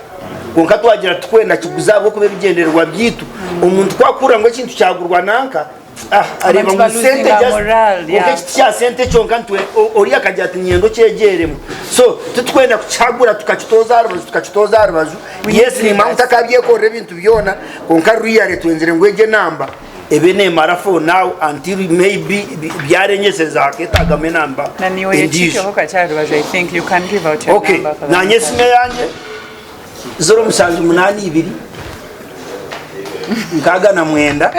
kwonka twagira titukwenda kiguze ahabw'okuba ebigyendererwa byaitu omuntu ku akuhurira ngu ekintu kyagurwa nanka Ah, areeba ngu Abantu sente baluzinga just morale, kwonka yeah. eki tikya sente kyonka nitwe ori akagira ati niinyenda okyegyeremu so titukwenda kukihagura tukakitooza aha rubaju tukakitooza aha rubaju yes nimanya ngu ntakabyekorera ebintu byona kwonka really twenzire ngu egi enamba ebe neemara for now until maybe byarengyeseza hakeetagamu enamba Na niiwe endiijo ekiteho kakye aha rubaju I think you can give out your okay number for the naanye esimu eyangye 0782 69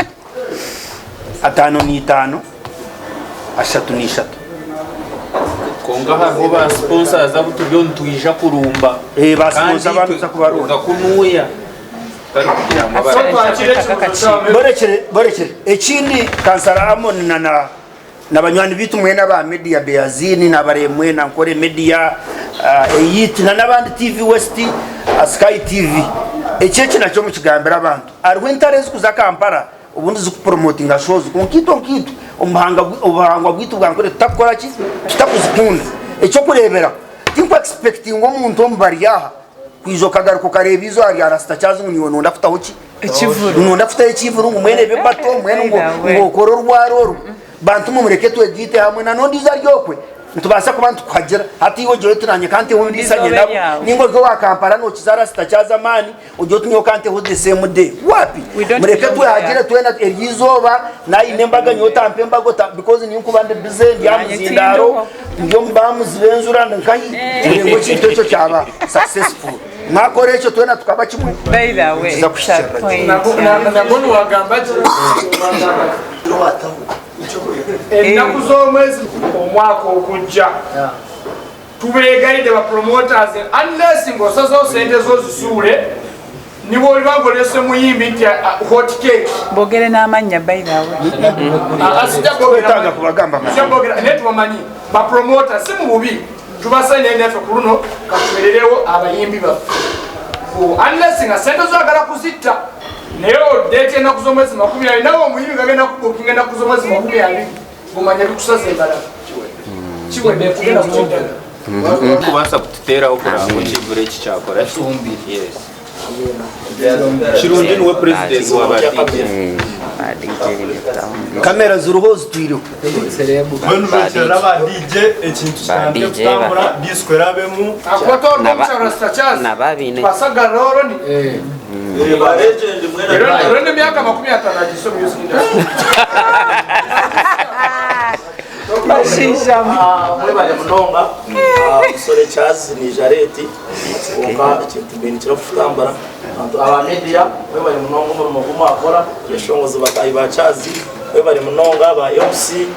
55 33. Kwonka hariho ba sponsors abu turiyo nitwija kurumba. Eh, ba sponsor abantu tuza kubarunda. Kunuya. Tutari kugira ngu abari. Borekere, borekere. Ekindi kansara Amon na na na banywani bitu mwena aba media Beazini na Baremwe na Nkore Media uh, Eyit na n'abandi TV West uh, Sky TV. Eki eki nakyo mukigambira abantu. Hariho entare ezikuza Kampala obundi zikupromotinga shows kwonka itwe nkaitwe omu buhangwa bwaitu bwa Ankole tutakukora ki? Tutakuzikunda. Ekyokureeberaho, tinku expectinga omuntu omu bari aha kwija okagaruka okareeba eizooba rya Rasta Charles ngu niiwe noyenda kutaho ki? Ekivuru. Noyenda kutaho ekivuru ngu mbwenu ebe battle mbwenu ngu ngu okore orwari oru. Bantu mwe mureke twegaite hamwe na n'ondiijo ari okwe nitubaasa kuba nitukuhagira. Hati iwe ogire oti naanye ka nteho endiisa Ondiijo nye obe nabo ryawe. ninga ori owa Kampala nookiza Rasta Charles amaani Ogire oti nyowe kanteho the same day wapi We don't mureke belong twehagire there. twena eryo izooba nayine embaga nyowe otampa embaga ota because ninkuba ndi busy ndi aha Nanye muzindaaro tindiho. ndi omu bamuzi b'enjura ndi nkahi kureba ekintu ekyo kyaba successful mwakora ekyo twena tukaba kimwe By the way, nikiza it's a kuhikirira point. gye. yeah. Nabwo niwagamba ki? Ennaku z'omwezi omwaka ogujja Tubeegayidde ba promoters unless nga osazeho sente zo ozisuule nibwoliba nga olese muyimbi nti hot cake. Bogere n'amannya by the way. Twetaaga kubagamba Sijja bogera naye tubamanyi ba promoter si mu bubi tubasanye naffe ku luno katubererewo abayimbi baffe unless nga sente zo oyagala kuzitta naye odeeta ennaku z'omwezi 20 nawe omuyimbi gagenda kubukinga ennaku z'omwezi 20 Gumanya bikusaza embala kiwedde kugenda kukiddala. Kubaasa kututeeraho kureba ngu ekivure eki kyakora ki? Yes. Kirungi niwe president wa ba DJ. Kamera ziriho zitwireho. Mbwenu bekyerera aba DJ ekintu kitandike kutambura disco erabemu. Naba baine. Basagarra oroni. Era emyaka 50 agiise omu music industry. Mwebare munonga musore Charles ni Jareti kwonka ekintu mbe nikira kutambura abantu aba media mwebare munonga omurimo ogu mwakora abeshongozi bataahi ba Charles mwebare munonga ba MC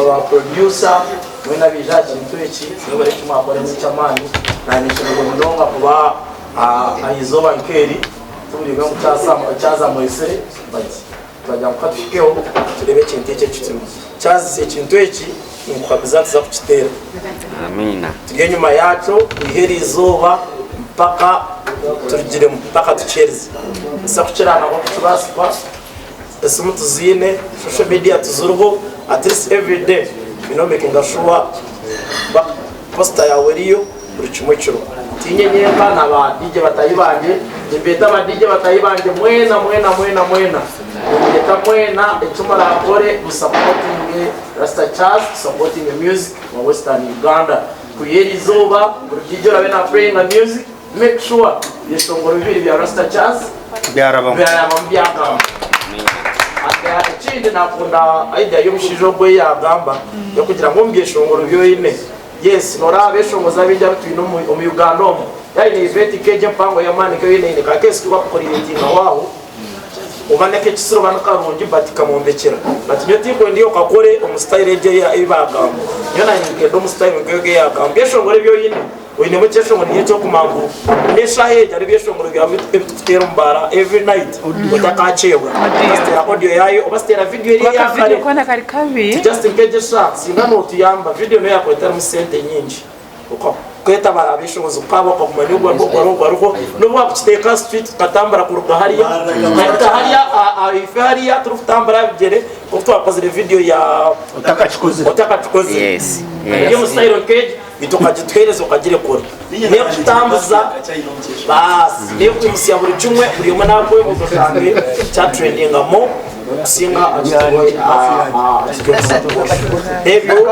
ba producer mwena abaija aha kintu eki mwebare eki mwakora nekyamaani nanye nshemereirwe munonga kuba Aha izooba nk'eri tiburiibwe ngu kyaza mwesire but turagira ngu katuhikeho tureebe ekintu eki ekiturimu. Kyazisa ekintu eki ninkuhamiza nituza kukiteera. Amiina. Turi enyima yaakyo kwiha eri izooba mpaka turugiremu mpaka tukiheerize. Nituza kukiraana nk'oku kibaasibwa, esimu tuziine, social media tuziriho, at least everyday twine omekinga sure poster yaawe eriyo. Buri kimwe kiriho. Tiinye nyenka na ba DJ batahi bangye, nimbeeta ba DJ batahi bangye mwena mwena mwena mwena. Nimbeeta mwena eki murakore mu supportinge Rasta Charles, supportinge music wa Western Uganda. Kwiha eri izooba buri DJ orabe na playinga music, make sure ebyeshongoro bibiri bya Rasta Charles Byarabamu. byarabamu byagamba. Ekindi nakunda idea y'omushaija ogu ei yagamba y'okugira ngu omu byeshongoro byoine Yes noraba abeshongozi abaingi abu twine omu Uganda omu yaine event nk'egyo empango y'amaani nk'ei oine ka case ku bakukoreratinga waho oba n'ekekisire oba nikarungi but kamwombekyera but nyowe tinkwenda iwe okakore omu style egyo ei bagamba nyowe nanye ninkenda omu style nk'egyo ei yagamba ebyeshongoro ebi oine. Oinemu ekyeshongoro niyo ekyokumanya ngu n'eshaaha egi hariho ebyeshongoro byawe ebitukuteera omu baara every night otakakyebwa. Okaziteera audio yaayo oba ziteera video eri Kuba eya akavidiyo kare. koona kari kabi. Ti just nk'egi eshaaha singa nootuyamba video niyo yaakuba etarimu sente nyingi. Kweta abeshongozi nk'abo okaguma niwe ogwo ariho n'obu waakukiteeka aha street tukatambura kuruga hariya tukahika hariya ahaifo hariya turikutambura aha bigyere nk'oku twakozire vidiyo ya Otakakikozire. Otakakikozire. Yes, Eri omu style nk'egi itwe okagituheereza okagirekura. N'ekutambuza baasi n'ekwimutsya buri kimwe buri omwe naakwebuuza oshange kyatrendinga more okusinga Ebyo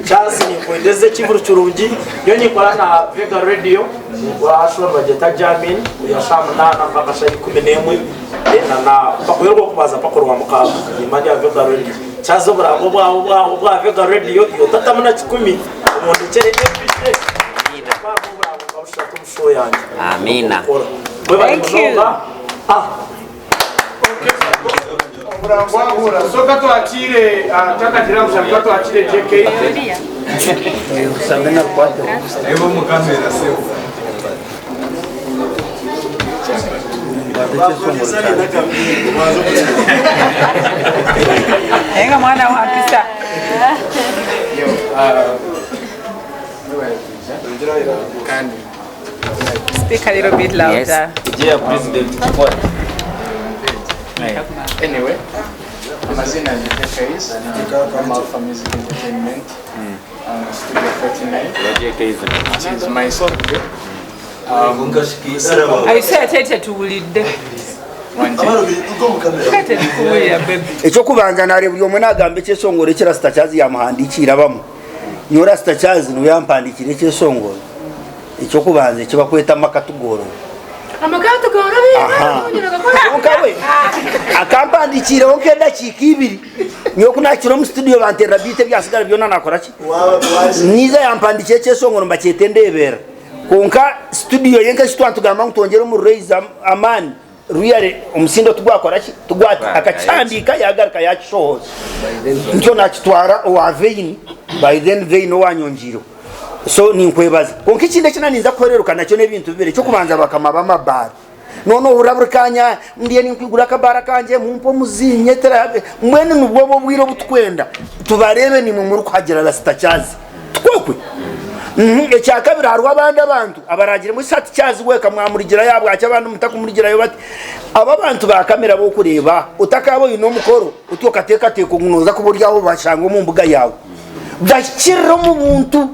Charles ninkwendeza ekivuru kirungi nyowe ninkora na Vega Radio ninkora aha show nibagyeta Jamin kuruga shaaha munaana mpaka shaaha 11 then na mpaka orwokubanza mpaka orwamukaaga nimba ndi aha Vega Radio. Charles oburango bwawe bwawe obwa Vega Radio iwe otatamu na kikumi obundekyere everyday ntwara oburango nka bushatu omu show yangye. Amiina. Webale munonga. Soka twakire takagira ngu soka twakire JK. Ebo mu kamera sebo. Enga mwana wa mpisa. Speak a little bit louder. Yeah, President Kikwete. Anyway, amazina ni JKs from Alpha Music Entertainment, Studio 49. It is my studio. Ayise ate tetuwulidde. Ate tukuwulira baby. Ekyokubanza nare buri omwe nagamba ekyeshongoro eki Rasta Charles yamuhandikiire abamwe. Nyowe Rasta Charles niwe yampandikiire ekyeshongoro ekyokubanza eki bakweta amaka tugorora. Aha. Kwonka we akampandikiireho nk'edakiika ibiri nyowe ku naakira omu studio banteerera beat ebyasigara byona nakora ki? Niiza yampandikiire ekyeshongoro nibakyeta endeebera. Kwonka studio ye nk'eki twaba nitugamba ngu twongyere omu raise amaani really omusindo tigwakora ki? Tigwati akakihandiika yagaruka yakishohoza. Ntyo nakitwara owa Vein, by then Vein owanyongiireho. So ninkwebaza. Kwonka ekindi eki naninza kuhereruka nakyo n'ebintu bibiri. Eky'okubanza bakama b'amabaara. Noona ohurira buri kaanya ndiyo ninkwigura akabaara kangye mumpe omuzinya etera mbwenu nibwo obu obwire obu tukwenda tubareebe nimwe murikuhagira Rasta Charles. Tikwokwe? Ekyakabiri hariho abandi abantu abaragiremu eshati Charles weka mwamurigirayo ahabwaki abandi mutakumurigirayo bati abo abantu ba kamera b'okureeba otakaaba oine omukoro otyo okateekateeka ngu nooza kuba ori aho obashange omu mbuga yaawe. Bahikirire omu buntu.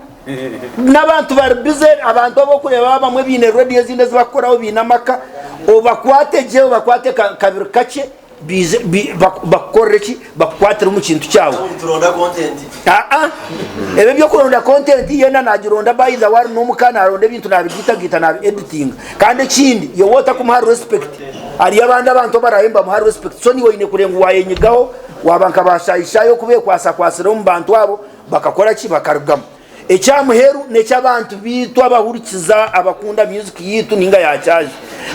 N'abantu bari bize, abantu abu orikureeba abamwe baine rediyo ezindi ezi barikukoraho baine amaka, obakwate gye, obakwate kabiri kakye baije bakukorere ki? Bakukwatire omu kintu kyawe. Turonda content. Aa, ebyo eby'okuronda content yeena naagironda by the way ari n'omuka naaronda ebintu naabigiitagiita naabi editinga. Kandi ekindi iwe otakumuha respect, hariyo abandi abantu abaraabe nibamuha respect so niiwe oine kureeba ngu waayenyigaho waaba nka ba Shayi Shayi oku beekwasakwasire omu bantu abo Bakakora ki? Bakarugamu. Ekya muheru n'eky'abantu baitu abahurikiza abakunda music yaitu ninga ya kyaje.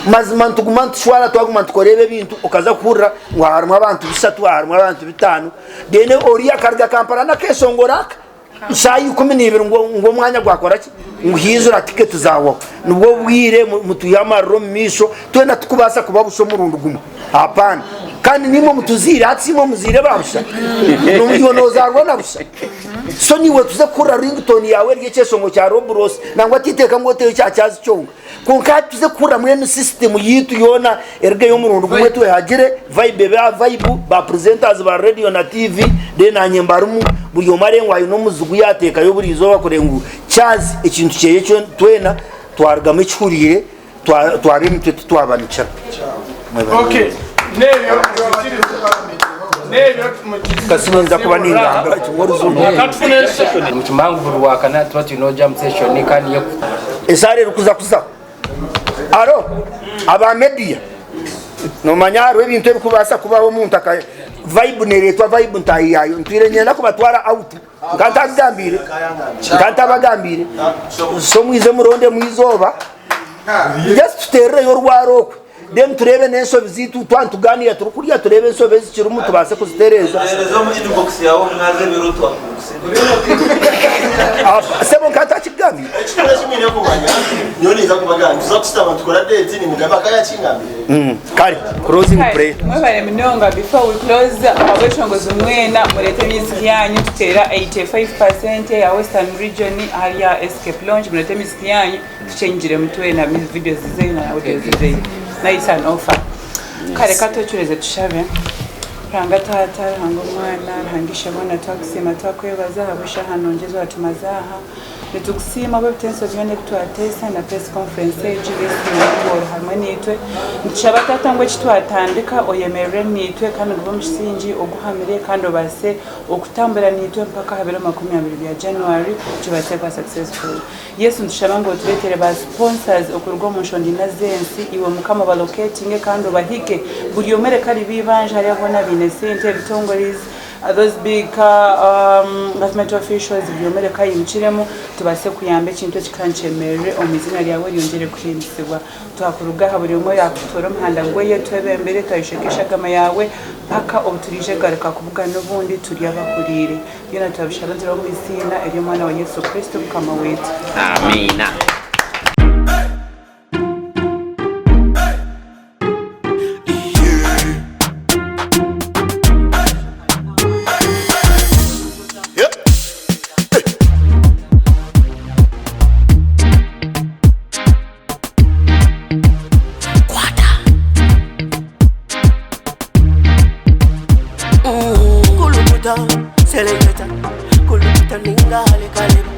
Mazima nituguma nitushwara twaguma nitukora ebi ebintu okaza kuhurira ngu aha harimu abantu bishatu aha harimu abantu bitaano then oriya akaruga Kampala n'akeshongoro aka shaaha 12 ngu omwanya gwakora ki? Ngu haizura tiketi zahwaho. Nibwo obwire mutwihe amarira omu maisho twena tikubaasa kuba busha omurundi gumwe. Hapana. Kandi nimwe mutuziire hati simwe muziire ba busha. Iwe nozaarwa na busha. So niiwe tuze kuhurira ringtone yaawe eri ekyeshongo kya Rob Ross nangwa titeeka ngu oteyo kya Charles kyonka. Kwonka hati tuze kuhurira mbwenu system yiitu yoona erugeyo omurundi gumwe twehagire vibe ebe aha vibe ba presenters ba radio na TV then nanye mbarimu buri omwe areebe ngu aine omuzigu yateekayo buri izooba kureeba ngu Charles ekintu kyeye twena twarugamu ekihuriire. Twaba emitwe titwabanikira. Okay, n'ebyo n'ebyo Kasi ninza kuba ningambira kimwe oruzungu. Nimukimangu buri wakana tuba twine jam session kandi ye Esaara erikuza kuzaho. Aro aba media nomanya hariho ebintu ebikubaasa kubaho omuntu aka vibe nereetwa vibe ntaahi yaayo ntwire niinyenda kubatwara out nka ntabigambiire nka ntabagambiire so mwize murondemu eizooba. Just tuteerereyo orwara okwe. Then tureebe n'enshobi zaitu twaba nitugaaniira turikurya tureebe enshobi ezikirimu tubaase kuzitereeza. Tereeza omu inbox yawe omwaza ebiro twakugusiga. Sebo nka ntakikugambire. Ekikuru eki mwine kumanya, nyowe ninza kubagambira, nituza kushutama tukore date nimugambe akaba yakingambire. Kare, closing prayer. Mwebare munonga before we close abeshongozi mwena murete music yanyu tutera 85% ya western region ahari aha escape lounge murete music yanyu tukyengiremu twena videos zizeyo na audio zizeyo nice an offer kare katwecureze tushabe Ruhanga taata Ruhanga omwana Ruhanga isheboona twakusiima twakwebaza ahabw'eshaaha nungi ezi watumaze aha Nitukusiima ahabw'ebitenso byona ebi twateesa na press conference egi Yesu ngu ori hamwe naitwe. Nitushaba Taata ngu eki twatandika oyemerere naitwe kandi gube omusingi oguhamire kandi obaase okutambura naitwe mpaka aha biro 20 bya January kibaase kuba successful. Yesu nitushaba ngu otureetere ba sponsors okuruga omu nshonda ina z'ensi iwe Mukama obalocatinge kandi obahige buri omwe reka ribe eibanja hariya boona abaine sente ebitongore Those big government officials buri omwe reka ayimukiremu tubaase kuyamba ekintu eki kandi kyemerere omu izina ryawe ryongyere kuhimbisibwa. Twakuruga aha buri omwe yakutoora omuhanda gweye twebembere twayeshweka eshagama yaawe mpaka obu turiija kugaruka kubugana obundi turi abahuriire. Byona twabishaba nituraaba omu iziina ery'omwana wa Yesu Kristo Mukama waitu. Amiina. Kulukuta, seleketa, kulukuta ningale kaleba.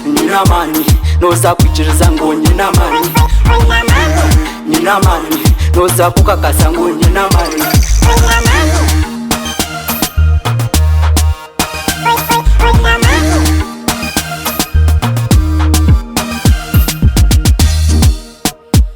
Nyine amaani noza kwikiriza ngu nyine amaani nyine amaani noza kukakasa ngu nyine amaani.